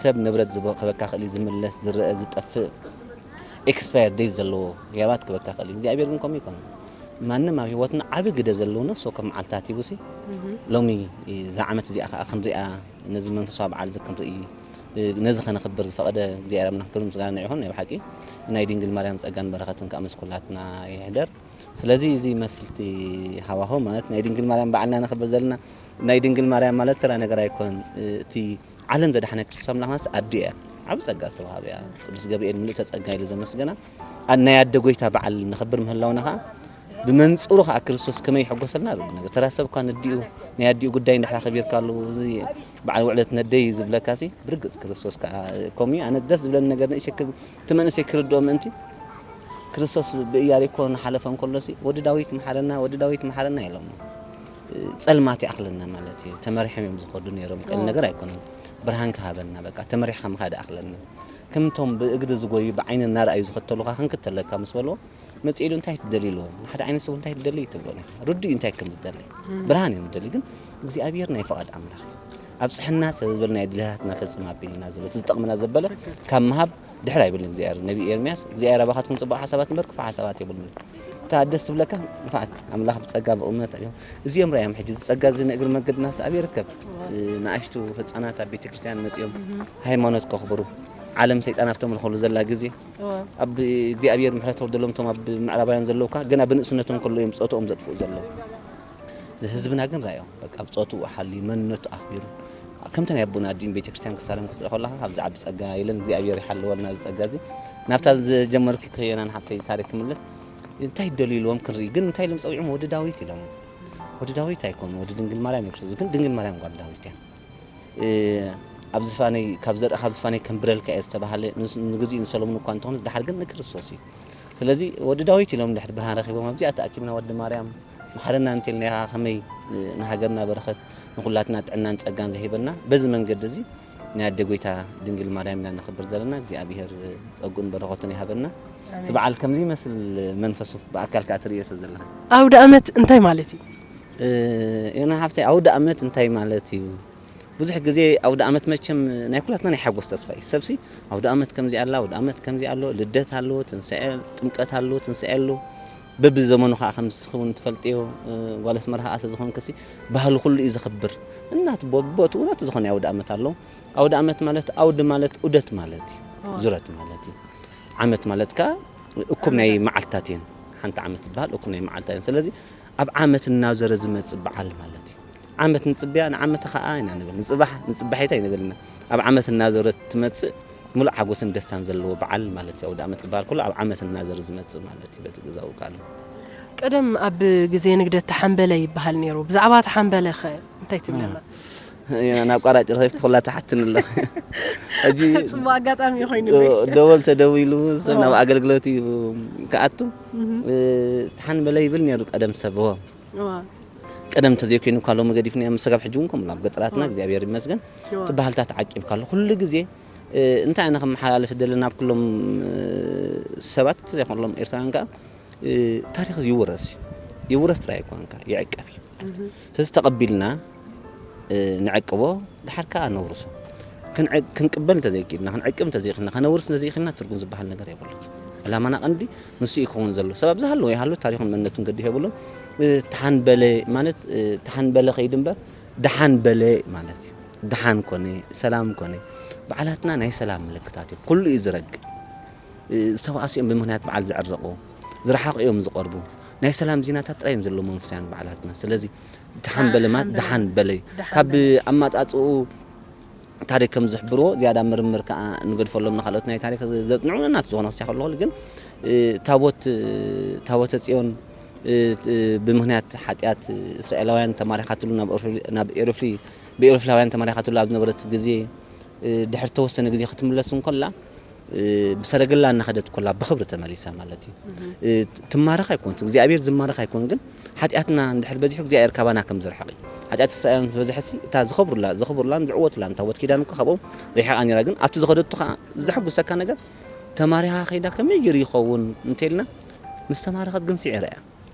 ሰብ ንብረት ዝቦ ክበካ ክእል እዩ፣ ዝምለስ ዝረአ ዝጠፍእ ኤክስፓየር ዴት ዘለዎ ህያባት ክበካ ክእል እዩ። እግዚኣብሔር ግን ከምኡ ይኮን። ማንም ኣብ ህይወትና ዓቢ ግደ ዘለዎ ነፍሲ ወከፍ መዓልታት ሂቡሲ ሎሚ እዛ ዓመት እዚኣ ከዓ ክንሪኣ ነዚ መንፈሳዊ በዓል እዚ ክንርኢ ነዚ ከነኽብር ዝፈቐደ እግዚኣብሔር ኣምላኽ ክብሪ ምስጋና ይኹን። ናይ ብሓቂ ናይ ድንግል ማርያም ጸጋን በረኸትን ከዓ ምስ ኩላትና ይሕደር። ስለዚ እዚ ይመስል እቲ ሃዋህው ማለት ናይ ድንግል ማርያም በዓልና ነኽብር ዘለና። ናይ ድንግል ማርያም ማለት ተራ ነገር ኣይኮነን። እቲ ዓለም ዘድሓነ ክርስቶስ ኣምላኽናስ ኣዱ እያ። ዓቢ ጸጋ ዝተዋሃበ እያ። ቅዱስ ገብርኤል ምልእተ ጸጋ ኢሉ ዘመስገና። ኣ-፣ ናይ ኣደ ጎይታ በዓል ነኽብር ምህላውና ኸዓ ብመንጽሩ ከኣ ክርስቶስ ከመይ ይሕጎሰልና ርኡ ነገር። ተራ ሰብ እኳ ነዲኡ፣ ናይ ኣዲኡ ጉዳይ እንድሕር ኣኸቢርካሉ፣ እዚ በዓል ውዕለት ነደይ ዝብለካሲ፣ ብርግጽ ክርስቶስ ከኣ ከምኡ እዩ። ኣነ ደስ ዝብለኒ ነገር ንእሽክል እቲ መንእሰይ ክርድኦ ምእንቲ፣ ክርስቶስ ብኢያሪኮ እናሓለፈ እንከሎሲ፣ "ወዲ ዳዊት መሓረና፣ ወዲ ዳዊት መሓረና" ኢሎም። ጸልማት ይኣኽለና ማለት እዩ። ተመሪሖም እዮም ዝኸዱ ነይሮም። ቀሊል ነገር ኣይኮነን። ብርሃን ክሃበና፣ በቃ፣ ተመሪሕካ ምኻድ ይኣኽለና። ከምቶም ብእግሪ ዝጎዩ፣ ብዓይኒ እናረኣዩ ዝኸተሉኻ ክንክተለካ ምስ በልዎ፣ መጺኡ ኢሉ፣ "እንታይ ትደልዩ?" ኢልዎ። ንሓደ ዓይነት ሰብ፣ "እንታይ ትደልዩ?" ትብሎ፣ ርዱእ እዩ እንታይ ከም ዝደሊ። ብርሃን እዮም ዝደልዩ፣ ግን እግዚኣብሔር ናይ ፍቓድ ኣምላኽ እዩ። ኣብጽሐና ሰብ ዝበል ናይ ድልያትና ፈጽም ኣቢልና ዘሎ፣ እቲ ዝጠቕመና ዘበለ ካብ ምሃብ ድሕር ኣይብልን እግዚኣብሔር። ነቢ ኤርምያስ፣ "እግዚኣብሔር ኣባኻትኩም ጽቡቕ ሓሳባት እምበር ክፉእ ሓሳባት የብሉን" እዩ። እታ ደስ ትብለካ ንፍዓት ኣምላኽ ብጸጋ ብእውነት እዩ። እዚኦም ርኣዮም ሕጂ፣ እዚ ጸጋ እዚ ንእግሪ መገድና ሰኣብ ይርከብ። ንኣሽቱ ህጻናት ኣብ ቤተ ክርስቲያን መጺኦም ሃይማኖት ከኽብሩ፣ ዓለም ሰይጣን ኣብቶም ልኸሉ ዘላ ግዜ፣ እወ። ኣብ እግዚኣብሔር ምሕረት ወርደሎም እቶም ኣብ ምዕራባውያን ዘለውካ፣ ገና ብንእስነቶም ከሎ እዮም ጾትኦም ዘጥፍኡ ዘለዉ። ህዝብና ግን ራእዮ፣ በቃ፣ ኣብ ጾትኡ ሓልዩ፣ መንነቱ ኣኽቢሩ፣ ከምቲ ናይ ኣቦና ኣዲን ቤተክርስትያን ክሳለም ክትርኢ ከለኻ፣ ካብዚ ዓቢ ጸጋ የለን። እግዚኣብሔር ይሓልወልና እዚ ጸጋ እዚ። ናብታ ዝጀመርኩ ከየናን ሓብተይ ታሪክ ክምልስ፣ እንታይ ይደልዩ ኢልዎም ክንርኢ፣ ግን እንታይ ኢሎም ጸዊዖም? ወዲ ዳዊት ኢሎም። ወዲ ዳዊት ኣይኮኑ፣ ወዲ ድንግል ማርያም እዮም። ግን ድንግል ማርያም ጓል ዳዊት እያ። እ፣ ኣብ ዝፋነይ፣ ካብ ዘርኢ ካብ ዝፋነይ ከንብረልካ እየ ዝተባህለ፣ ንስ-፣ ንግዚኡ ንሰሎሞን እኳ እንተኾነ፣ ዝደሓር ግን ንክርስቶስ እዩ። ስለዚ ወዲ ዳዊት ኢሎም ድሕሪ ብርሃን ረኺቦም፣ ኣብዚኣ ተኣኪብና፣ ወዲ ማርያም፣ መሓረና እንተልና ኢኻ፣ ከመይ፣ እ፣ ንሃገርና በረኸት፣ ንኹላትና ጥዕናን ጸጋን ዘሂበና፣ በዚ መንገዲ እዚ ናይ ኣደ ጎይታ ድንግል ማርያም ኢና ነኽብር ዘለና። እግዚኣብሔር ጸጉን በረኸቱን ይሃበና። ኣሜን። እዚ በዓል ከምዚ ይመስል መንፈሱ ብኣካል ከኣ ትርእዮ ስለ ዘለኻ። ኣውደ ኣመት እንታይ ማለት እዩ? እ፣ ዮና ሓፍተይ፣ ኣውደ ኣመት እንታይ ማለት እዩ? ብዙሕ ግዜ ኣውደ ኣመት መቸም ናይ ኩላትና ናይ ሓጎስ ተስፋ እዩ። ሰብሲ ኣውደ ኣመት ከምዚ ኣላ፣ ኣውደ ኣመት ከምዚ ኣሎ፣ ልደት ኣሎ፣ ትንሳኤ፣ ጥምቀት ኣሎ፣ ትንሳኤ ኣሎ። በብዘመኑ ከኣ ከም ንስኺ እውን ትፈልጥዮ፣ እ፣ ጓል ኣስመራ ከኣ ስለ ዝኾንክሲ፣ ባህሊ ኩሉ እዩ ዘኽብር። እናት ቦ-፣ ቦትኡ ናቱ ዝኾነ ኣውደ ኣመት ኣሎ። ኣውደ ኣመት ማለት፣ ኣውደ ማለት ዑደት ማለት እዩ። ኦ። ዙረት ማለት እዩ። ዓመት ማለት ከኣ እኩብ ናይ ዓመታት። መዓልትታት እየን። ሓንቲ ዓመት ትበሃል እኩብ ናይ መዓልትታት እየን። ስለዚ ኣብ ዓመት እናዞረ ዝመጽእ በዓል ማለት እዩ። ዓመት ንጽብያ፣ ንዓመት ኸኣ ኢና ንብል። ንጽባሕ፣ ንጽባሒት ኣይንብል ኢና። ኣብ ዓመት እናዞረት ትመጽእ ምሉእ ሓጎስን ደስታን ዘለዎ በዓል ማለት እዩ። ኣውደ ዓመት ክበሃል ከሎ ኣብ ዓመት እናዘረ ዝመጽእ ማለት እዩ፣ በቲ ግዛዊ ቃል። ቀደም ኣብ ግዜ ንግደት ተሓንበለ ይበሃል ነይሩ። ብዛዕባ ተሓንበለ ኸ እንታይ ትብለና? እ፣ ናብ ቋራጭ ረኺብኪ ኩላ ትሓትኒ ኣለኺ። ሕጂ ጽቡቕ ኣጋጣሚ ኮይኑ ዶ-፣ ደወል ተደዊሉ፣ ሰብ ናብ ኣገልግሎት እዩ ክኣቱ። እህ። እ፣ ተሓንበለ ይብል ነይሩ ቀደም ሰብ። እዋ። ቀደም እንተዘይኮይኑ እኳ ሎሚ ገዲፍናዮ፣ መሰጋብ ሕጂ እውን ከምኡ ኣብ ገጠራትና እዋ። እግዚኣብሔር ይመስገን፣ እዋ። እቲ ባህልታት ዓቂብካ ኣሎ። ኩሉ ግዜ፣ እ፣ እንታይ ኣነ ከመሓላልፍ ደለ ናብ ኩሎም፣ እ፣ ሰባት፣ ይኹን ሎም ኤርትራውያን ከኣ፣ እ፣ ታሪኽ ይውረስ እዩ። ይውረስ ጥራይ ኣይኮነን ከኣ፣ ይዕቀብ እዩ። እህ። ስለዚ ተቐቢልና፣ እ፣ ንዕቅቦ፣ ድሓር ከኣ ነውርሶ። ክንዕ-፣ ክንቅበል እንተዘይክኢልና፣ ክንዕቅብ እንተዘይክኢልና፣ ከነውርስ እንተዘይክኢልና፣ ትርጉም ዝበሃል ነገር የብሉን። ዕላማና ቀንዲ ንሱ እዩ ክኸውን ዘሎ። ሰብ ኣብ ዝሃለወ ይሃሉ፣ ታሪኹን መንነቱን ገዲፍ የብሉን። እ፣ ተሓን በለ ማለት፣ እ፣ ተሓን በለ ከይዱ እምበር፣ ደሓን በለ ማለት እዩ። ደሓን ኮነ፣ ሰላም ኮነ፣ በዓላትና ናይ ሰላም ምልክታት እዮም። ኩሉ እዩ ዝረግእ። እ፣ ዝተባኣሱ እዮም ብምኽንያት በዓል ዝዕረቑ፣ ዝረሓቑ እዮም ዝቐርቡ። ናይ ሰላም ዜናታት ጥራይ እዮም ዘለዎም መንፈሳውያን በዓላትና። ስለዚ፣ ደሓን በለ ማለት ደሓን በለ። ደሓን በለ። ደሓን ካብ በለ። ኣመጻጽኡ ታሪኽ ከም ዝሕብርዎ፣ ዝያዳ ምርምር ከኣ ንገድፈሎም ንኻልኦት ናይ ታሪኽ ዘጽንዑ ናት ዝኾነ ክስያ ከለኹ ግን፣ እ፣ ታቦት፣ እ፣ ታቦተ ጽዮን፣ እ፣ እ፣ ብምኽንያት ሓጢኣት እስራኤላውያን ተማሪኻትሉ ናብ ኦርፍሊ-፣ ናብ ኤሮፍሊ-፣ ብኤሮፍላውያን ተማሪኻትሉ ኣብ ዝነበረት ግዜ፣ እ፣ ድሕሪ ተወሰነ ግዜ ክትምለስ እንከላ፣ እ፣ ብሰረገላ እናኸደት ኮላ ብኽብሪ ተመሊሳ ማለት እዩ። እህ። እ፣ ት-፣ ትማረኽ ኣይኮንትን፣ እግዚኣብሔር ዝማረኽ ኣይኮን፣ ግን ሓጢኣትና እንድሕር በዚሑ እግዚኣብሔር ካባና ከም ዝርሕቕ እዩ። ሓጢኣት እስራኤል ምስ በዝሐሲ እታ ዝኸብሩላ፣ ዝኸብሩላን ዝዕወቱላን ታቦት ኪዳን እኮ ካብኦም ርሒቓ ነይራ፣ ግን ኣብቲ ዝኸደቱ ኸዓ ዘሐጉሰካ ነገር ተማሪኻ ከይዳ ከመይ ገይሩ ይኸውን እንተኢልና ምስ ተማረኸት ግን ስዒራ እያ።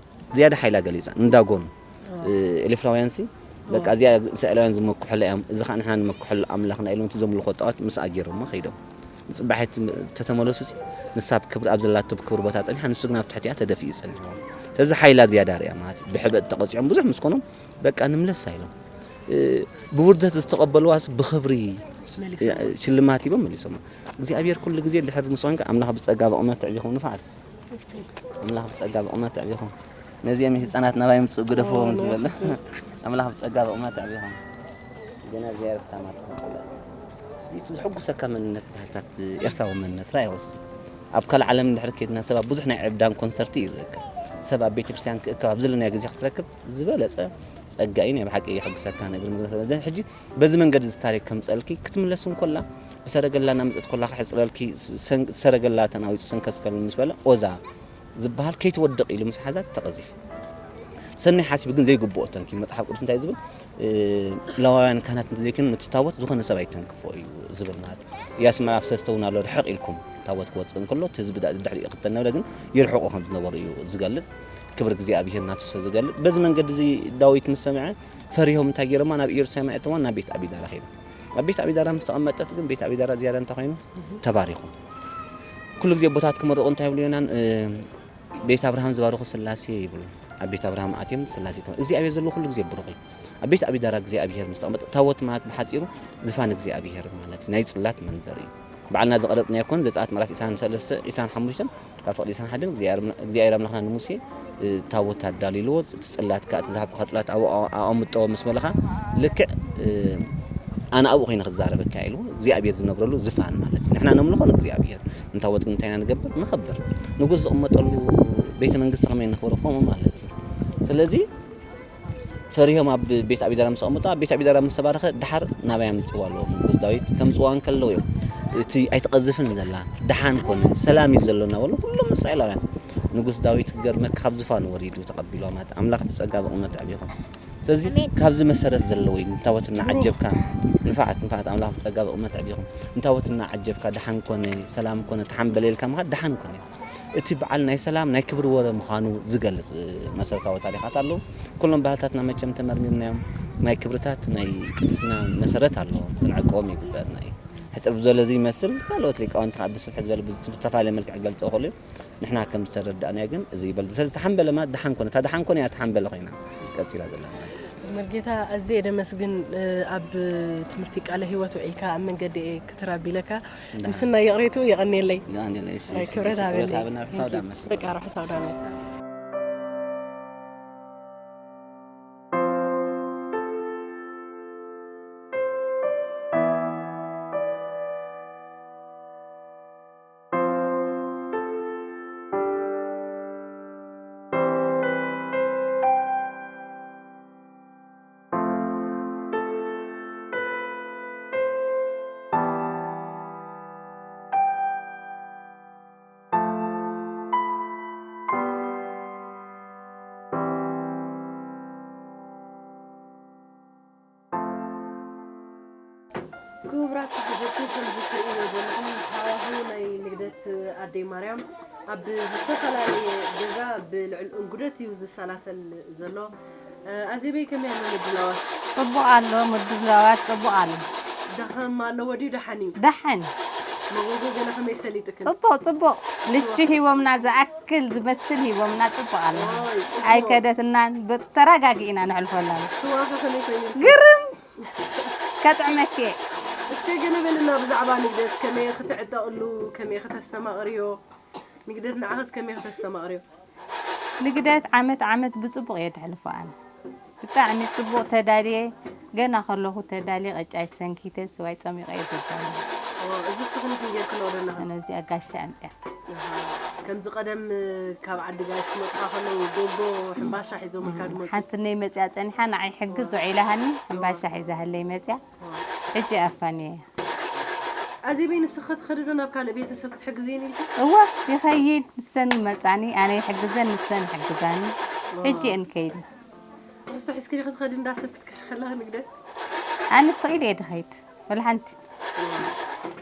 ዝያዳ ሓይላ ገሊጻ፣ ንዳጎን፣ እ፣ ኤሊፍላውያንሲ፣ በቃ፣ እዚኣ እስራኤላውያን ዝመክሑላ እዮም፣ እዚ ኸኣ ንሕና ንመክሐሉ ኣምላኽና ኢሎም፣ እቲ ዘምልኾ ጣዖት ምስኣ ገይሮሞ ኸይዶም። ንጽባሒት ተተመለሱሲ፣ ንሳ ኣብ ክብሪ፣ ኣብ ዘላቶ ክብሪ ቦታ ጸኒሓ፣ ንሱ ግን ኣብ ትሕቲኣ ተደፊኡ ጸኒሑ። ስለዚ ሓይላ ዝያዳ ርእያ ማለት እዩ። ብሕበጥ ተቐጺዖም ብዙሕ ምስ ኮኖም፣ በቃ፣ ንምለሳ ኢሎም። እ፣ ብውርደት ዝተቐበልዋስ ብኽብሪ መሊሶም። ሽልማት ሂቦም መሊሶም። እግዚኣብሔር ኩሉ ግዜ እንድሕር ምስ ኮንካ፣ ኣምላኽ ብጸጋ ብቑመት ኣዕቢኹም ንፋዓል። ኣምላኽ ብጸጋ ብቑመት ኣዕቢኹም። ነዚኦም ህጻናት ናባይ ምጽኡ ግደፍዎም ዝበለ። ኣምላኽ ብጸጋ ብቑመት ኣዕቢኹም። ገና እግዚኣብሔር ክታማርኩም። እቲ ዝሕጉሰካ መንነት፣ ባህልታት ኤርትራዊ መንነት ራእይ ወሲ። ኣብ ካልእ ዓለም እንድሕር ኬድና፣ ሰባት ብዙሕ ናይ ዕብዳን ኮንሰርት እዩ ዝእከብ። ሰብ ኣብ ቤተክርስትያን ክእከብ ኣብ ዘለናዮ ግዜ ክትረክብ ዝበለጸ ጸጋ እዩ። ናይ ብሓቂ የሐጉሰካ። ናይ እግሪ መግለጺ። ሕጂ በዚ መንገዲ እዚ ታሪክ ከምጸልኪ ክትምለስ እንኮላ ብሰረገላ እናመጸት ኮላ ክሕጽረልኪ ሰን-፣ ሰረገላ ተናዊጹ ሰንከስከል ምስ በለ ኦዛ ዝበሃል ከይትወድቕ ኢሉ ምስ ሓዛት ተቐዚፉ። ሰናይ ሓሲቡ ግን ዘይግብኦ ተንኪ። መጽሓፍ ቅዱስ እንታይ ዝብል? እ፣ ለዋውያን ካህናት እንተዘይኮይኑ ነቲ ታቦት ዝኾነ ሰብ ኣይተንክፎ እዩ ዝብል ማለት እዩ። ኢያሱ ምዕራፍ ሰለስተ እውን ኣሎ፣ ርሕቕ ኢልኩም ታቦት ክወጽእ እንከሎ እቲ ህዝቢ ዳ-፣ ድሕሪኡ ይኽተል ነበረ፣ ግን ይርሕቑ ከም ዝነበሩ እዩ ዝገልጽ። ክብሪ እግዚኣብሔር ናቱ ስለ ዝገልጽ፣ በዚ መንገዲ እዚ ዳዊት ምስ ሰምዐ ፈሪሆም እንታይ ገይሮማ? ናብ ኢየሩሳሌም ኣእተዋ፣ ናብ ቤት ኣቢዳራ ኸይዱ። ኣብ ቤት ኣቢዳራ ምስ ተቐመጠት ግን ቤት ኣቢዳራ እግዚኣብሔር እንታይ ኮይኑ? ተባሪኹ። ኩሉ ግዜ ኣቦታት ክምርቑ እንታይ ይብሉ ዮናን? እ፣ ቤት ኣብርሃም ዝባርኹ ስላሴ ይብሉ። ኣብ ቤት ኣብርሃም ኣትዮም ስላሴ ተባ-፣ እግዚኣብሔር ዘለዎ ኩሉ ግዜ ብሩኽ እዩ። ኣብ ቤት ኣቢዳራ እግዚኣብሔር ምስ ተቐመጠ፣ ታቦት ማለት ብሓጺሩ ዝፋን እግዚኣብሔር ማለት ናይ ጽላት መንበር እዩ። ባዕልና ዝቐረጽናዮ ኮን ዘጸኣት ምዕራፍ ዒስራን ሰለስተ፣ ዒስራን ሓሙሽተን ካብ ፍቕዲ ዒስራን ሓደን እግዚኣብሔር ኣም-፣ እግዚኣብሔር ኣምላኽና ንሙሴ፣ እ፣ ታቦት ኣዳልይልዎ፣ እቲ ጽላት ከኣ፣ እቲ ዝሃብኩኻ ጽላት ኣብኡ ኣቐምጦ ምስ በለኻ፣ ልክዕ፣ እ፣ ኣነ ኣብኡ ኮይነ ክዛረበካ ኢሉ እግዚኣብሔር ዝነብረሉ ዝፋን ማለት እዩ። ንሕና ነምልኾ ንእግዚኣብሔር፣ ንታቦት ግን እንታይ ኢና ንገብር? ነኽብር። ንጉስ ዝቕመጠሉ ቤተ መንግስቲ ከመይ ነኽብሮ? ከምኡ ማለት እዩ። ስለዚ ፈሪሆም ኣብ ቤት ኣቢዳራ ምስ ኣቐምጦ፣ ኣብ ቤት ኣቢዳራ ምስ ተባረኸ፣ ድሓር ናባይ ኣምጽዋ ኣለዎም። ንጉስ ዳዊት ከምጽዋ እንከለዉ እዮም፣ እቲ ኣይትቐዝፍን ዘላ፣ ደሓን ኮነ፣ ሰላም እዩ ዘሎ እናበሉ፣ ኩሎም እስራኤላውያን። ንጉስ ዳዊት ክገርመካ፣ ካብ ዝፋኑ ወሪዱ ተቐቢሎም፣ ኣምላኽ ብጸጋ ብእውነት ኣዕቢኹም። ስለዚ፣ ኣሜን። ካብዚ መሰረት ዘለዎ እዩ፣ ንታቦት እናዓጀብካ፣ ንፋዓት፣ ንፋዓት ኣምላኽ ብጸጋ ብእውነት ኣዕቢኹም። ንታቦት እናዓጀብካ፣ ደሓን ኮነ፣ ሰላም ኮነ፣ ተሓምበለ ኢልካ ምኻድ ደሓን ኮነ። እቲ በዓል ናይ ሰላም፣ ናይ ክብሪ ወረ ምዃኑ ዝገልጽ፣ እ፣ መሰረታዊ ታሪኻት ኣለዉ። ኩሎም ባህልታትና መቸም ተመርሚርናዮም፣ ናይ ክብርታት፣ ናይ ቅድስና መሰረት ኣለዎም። ክንዕቅቦም ይግበርና እዩ። ሕጽር ዝበለ እዚ ይመስል፣ ካልኦት ሊቃውንቲ ከኣ ብስፍሕ ዝበለ ብዝተፈላለየ መልክዕ ክገልጸው ይኽእሉ እዮም። ንሕና ከም ዝተረዳእናዮ ግን እዚ ይበል። ስለዚ ተሓምበለ ማለት ደሓን ኮነ፣ እታ ደሓን ኮነ እያ ተሓምበለ ኮይና ቀጺላ ዘላ ማለት እዩ። መርጌታ፣ ኣዝየ ደመስግን፣ እ፣ ኣብ ትምህርቲ ቃለ ህይወት ውዒልካ ኣብ መንገዲ እየ ክትራብ ኢለካ። ደሓን። ምስናይ ይቕሬቱ የቐንየለይ። የቐንየለይ። እሺ፣ ኣይ፣ እሺ፣ ክብረት እሺ፣ ክብረት ሃበለይ። ሃበና። ርሑስ ኣውደ ዓመት። በቃ፣ ርሑስ ኣውደ ዓመት። ክቡራት ተኸታተልቲ፣ ከምዚ ትርእይዎ ዘለኹም ሃዋህው ናይ ንግደት ኣደይ ማርያም ኣብ ዝተፈላለየ ገዛ ብልዑል እንጉደት እዩ ዝሰላሰል ዘሎ። ኣዜበይ፣ ከመይ ኣሎ ምድላዋት? ጽቡቕ ኣሎ፣ ምድላዋት ጽቡቕ ኣሎ። ደኸም ኣለዎ ድዩ ደሓን እዩ? ደሓን። መጎጎ ገለ ከመይ ሰሊጥክን? ጽቡቕ፣ ጽቡቕ። ልቺ ሂቦምና፣ ዝኣክል ዝመስል ሂቦምና፣ ጽቡቕ ኣሎ። ኦይ፣ ጽቡቕ። ኣይከደትናን፣ ብተረጋጊእና ነሕልፎ ኣለና። ስዋኸ ከመይ ኮይኑ? ግርም! ከጥዕመኪ እየ። እስከ ገለ በልና ብዛዕባ ንግደት፣ ከመይ ክትዕጠቕሉ፣ ከመይ ከተስተማቕርዮ? ንግደት ንዓኸስ ከመይ ከተስተማቕርዮ? ንግደት ዓመት ዓመት ብጽቡቕ እየ ደሕልፎ ኣነ። ብጣዕሚ ጽቡቕ ተዳልየ፣ ገና ከለኹ ተዳልየ፣ ቅጫይ ሰንኪተ፣ ስዋይ ጸሚቐ እየ ዘዳልዎ። ኦ፣ እዚ ንስኽን ኢኽን ጌርክንኦ ደለኽን? ኣነ እዚኣ ጋሻ ኣምጽያ። ኣሃ። ከምዚ ቀደም ካብ ዓዲ ጋሽ ክመጽኣ ከለዉ ጎጎ ሕምባሻ ሒዞምልካ ድመጹ? ሓንቲ ነይ መጽያ ጸኒሓ፣ ንዓይ ሕግዝ ውዒላ ሃኒ፣ ሕምባሻ ሒዛ ሃለይ መጽያ። ሕጂ ኣፋንየ። ኣዜበይ፣ ንስኺ ከ ትኸዲ ዶ ናብ ካልእ ቤተሰብ ክትሕግዝየን ኢልኪ? እወ፣ ይኸይድ። ንሰን ይመጻኒ፣ ኣነ ይሕግዘን፣ ንሰን ይሕግዛኒ። ሕጂ እየን ከይድ። ትሕዝቶ ሒዝኪ ዲኺ ትኸዲ እንዳ ሰብ ክትከዲ ከለኺ ንግደት? ኣነ ስቕ ኢለ እየ ድኸይድ፣ ወላ ሓንቲ።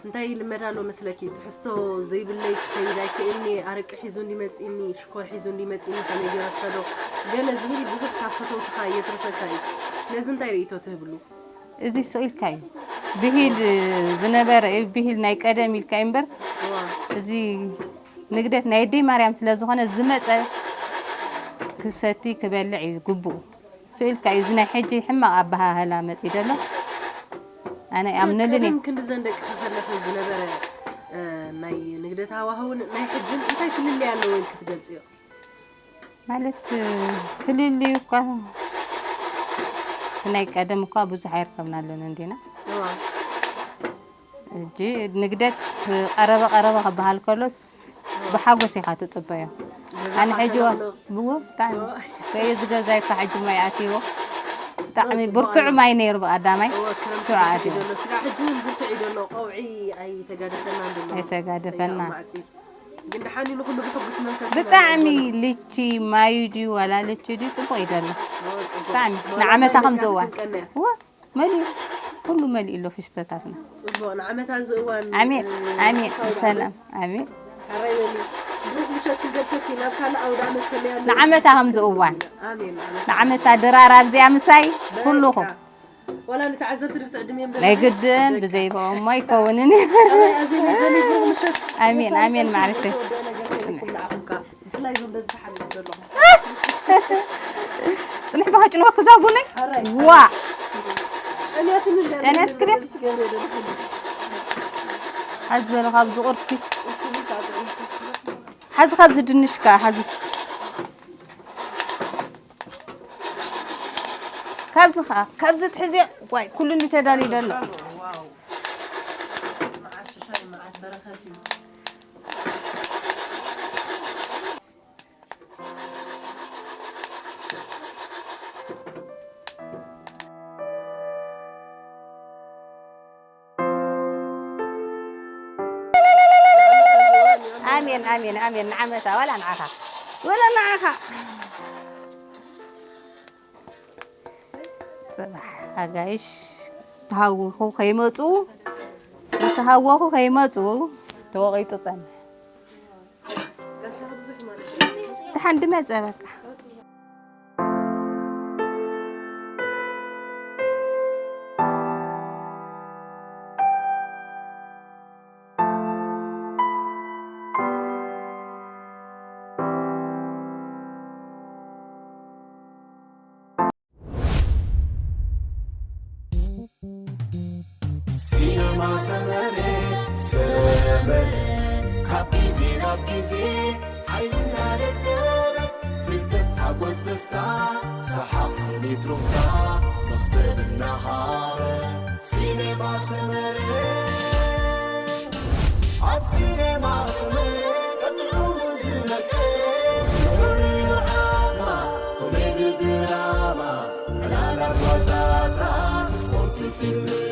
እንታይ ልመድ ኣሎ መስለኪ? ትሕዝቶ ዘይብለይ ክኸይድ ኣይክእልኒ፣ ኣረቂ ሒዙ እንዲመጺኒ፣ ሽኮር ሒዙ እንዲመጺኒ፣ ከመይ ገይረ ክኸዶ? ገለ ዝብል ብዙሕ ካብ ፈተውትኻ የትርፈካ እዩ። ነዚ እንታይ ርእይቶ ትህብሉ? እዚ ስቕ ኢልካ እዩ። ብሂል ዝነበረ እዩ፣ ብሂል ናይ ቀደም ኢልካ እዩ እምበር፣ እዋ። እዚ ንግደት ናይ ኣደይ ማርያም ስለ ዝኾነ ዝመጸ ክሰቲ ክበልዕ እዩ ግቡኡ። ስቕ ኢልካ እዩ። እዚ ናይ ሕጂ ሕማቕ ኣበሃህላ መጺኡ ዘሎ። ኣነ እስከ ኣይኣምነሉን እየ። ቀደም ክንዲ ዘን ደቂ ተፈለፈ ዝነበረ፣ እ፣ ናይ ንግደት ሃዋህውን ናይ ሕጅን እንታይ ፍልልይ ኣለዎ ኢልኪ ትገልጽዮ? ማለት፣ ፍልልዩ እኳ፣ ናይ ቀደም እኳ ብዙሕ ኣይርከብናሉን እንዲና። እዋ። ሕጂ ንግደት ቀረበ ቀረበ ክበሃል ከሎስ ብሓጎስ ኢኻ ትጽበዮ። ኣነ ሕጂ ዋ ብዎ ብጣዕሚ ከየ ዝገዛይ እኳ ሕጂ ማይ ኣትይዎ። ብጣዕሚ ብርቱዕ ማይ ነይሩ ብቐዳማይ። ሽዑ ኣትይዎ። ኣይተጋደፈና። ብጣዕሚ ልቺ ማዩ ድዩ ዋላ ልቺ ድዩ ጽቡቕ እዩ ዘሎ። ብጣዕሚ ንዓመታ ከም ዝእዋን። ዋ መሊኡ ኩሉ መሊኡ ኣሎ ፍሽተታትና። ጽቡቕ ንዓመታ ዝእዋን። ኣሜን ኣሜን። ሰላም ኣሜን። ሓራይ በሊ። ብሩክ ምሸት ክንገብረኪ ናብ ካልእ ኣውደ ዓመት ከለያ። ንዓመታ ከም ዝእዋን። ኣሜን ኣሜን። ንዓመታ ድራር ኣብዚኣ ምሳይ ኩልኹም። ዋላ ንተዓዘብቲ ድብቲ ዕድሜ ናይ ግድን ብዘይብኦም ኣይከውንን። ኣሜን ኣሜን ማዕረተይ። ብፍላይ እዞም በዚ ተሓቢሩ ዘለኹም። ጽንሕ በኸጭልወ ክዛ ቡነይ። ዋ ጨንያትኒ እንደ ጨንያት ክደ? በዚ ትገብሪ ዘለኹም። ሓዚ በለ ካብዚ ቁርሲ። እሱ ምን ታውቂ? ሓዚ ካብዚ ድንሽ ከ፣ ሓዚ እስኪ። ካብዚ ከ፣ ካብዚ ትሕዚ። ዋይ፣ ኩሉ እንዲ ተዳልዩ ዘሎ። ዋው። መዓት ሽሻይ፣ መዓት በረኸት እዩ። ኣሜን ኣሜን ኣሜን። ንዓመታ ዋላ ንዓኻ ወላ ንዓኻ። ጽባሕ ኣጋይሽ ተሃወኹ ከይመጹ፣ ተሃወኹ ከይመጹ ተወቒጡ ጸንሕ። ደሓን ድመጸ በቃ። ሲነማ ሰመረ ሰመረ ካብ ግዜ ናብ ግዜ ሓይልና ደደበ ፍልጠት ሓጎስ ደስታ ሰሓቕ ስኒት ሩፍታ መኽሰብ እናሃበ ሲነማ ሰመረ ኣብ ሲነማ ሰመረ ቀጥዑ ዝነቀ ኮሜዲ ድራማ ዕላላት ዋዛታት ስፖርት ፊልም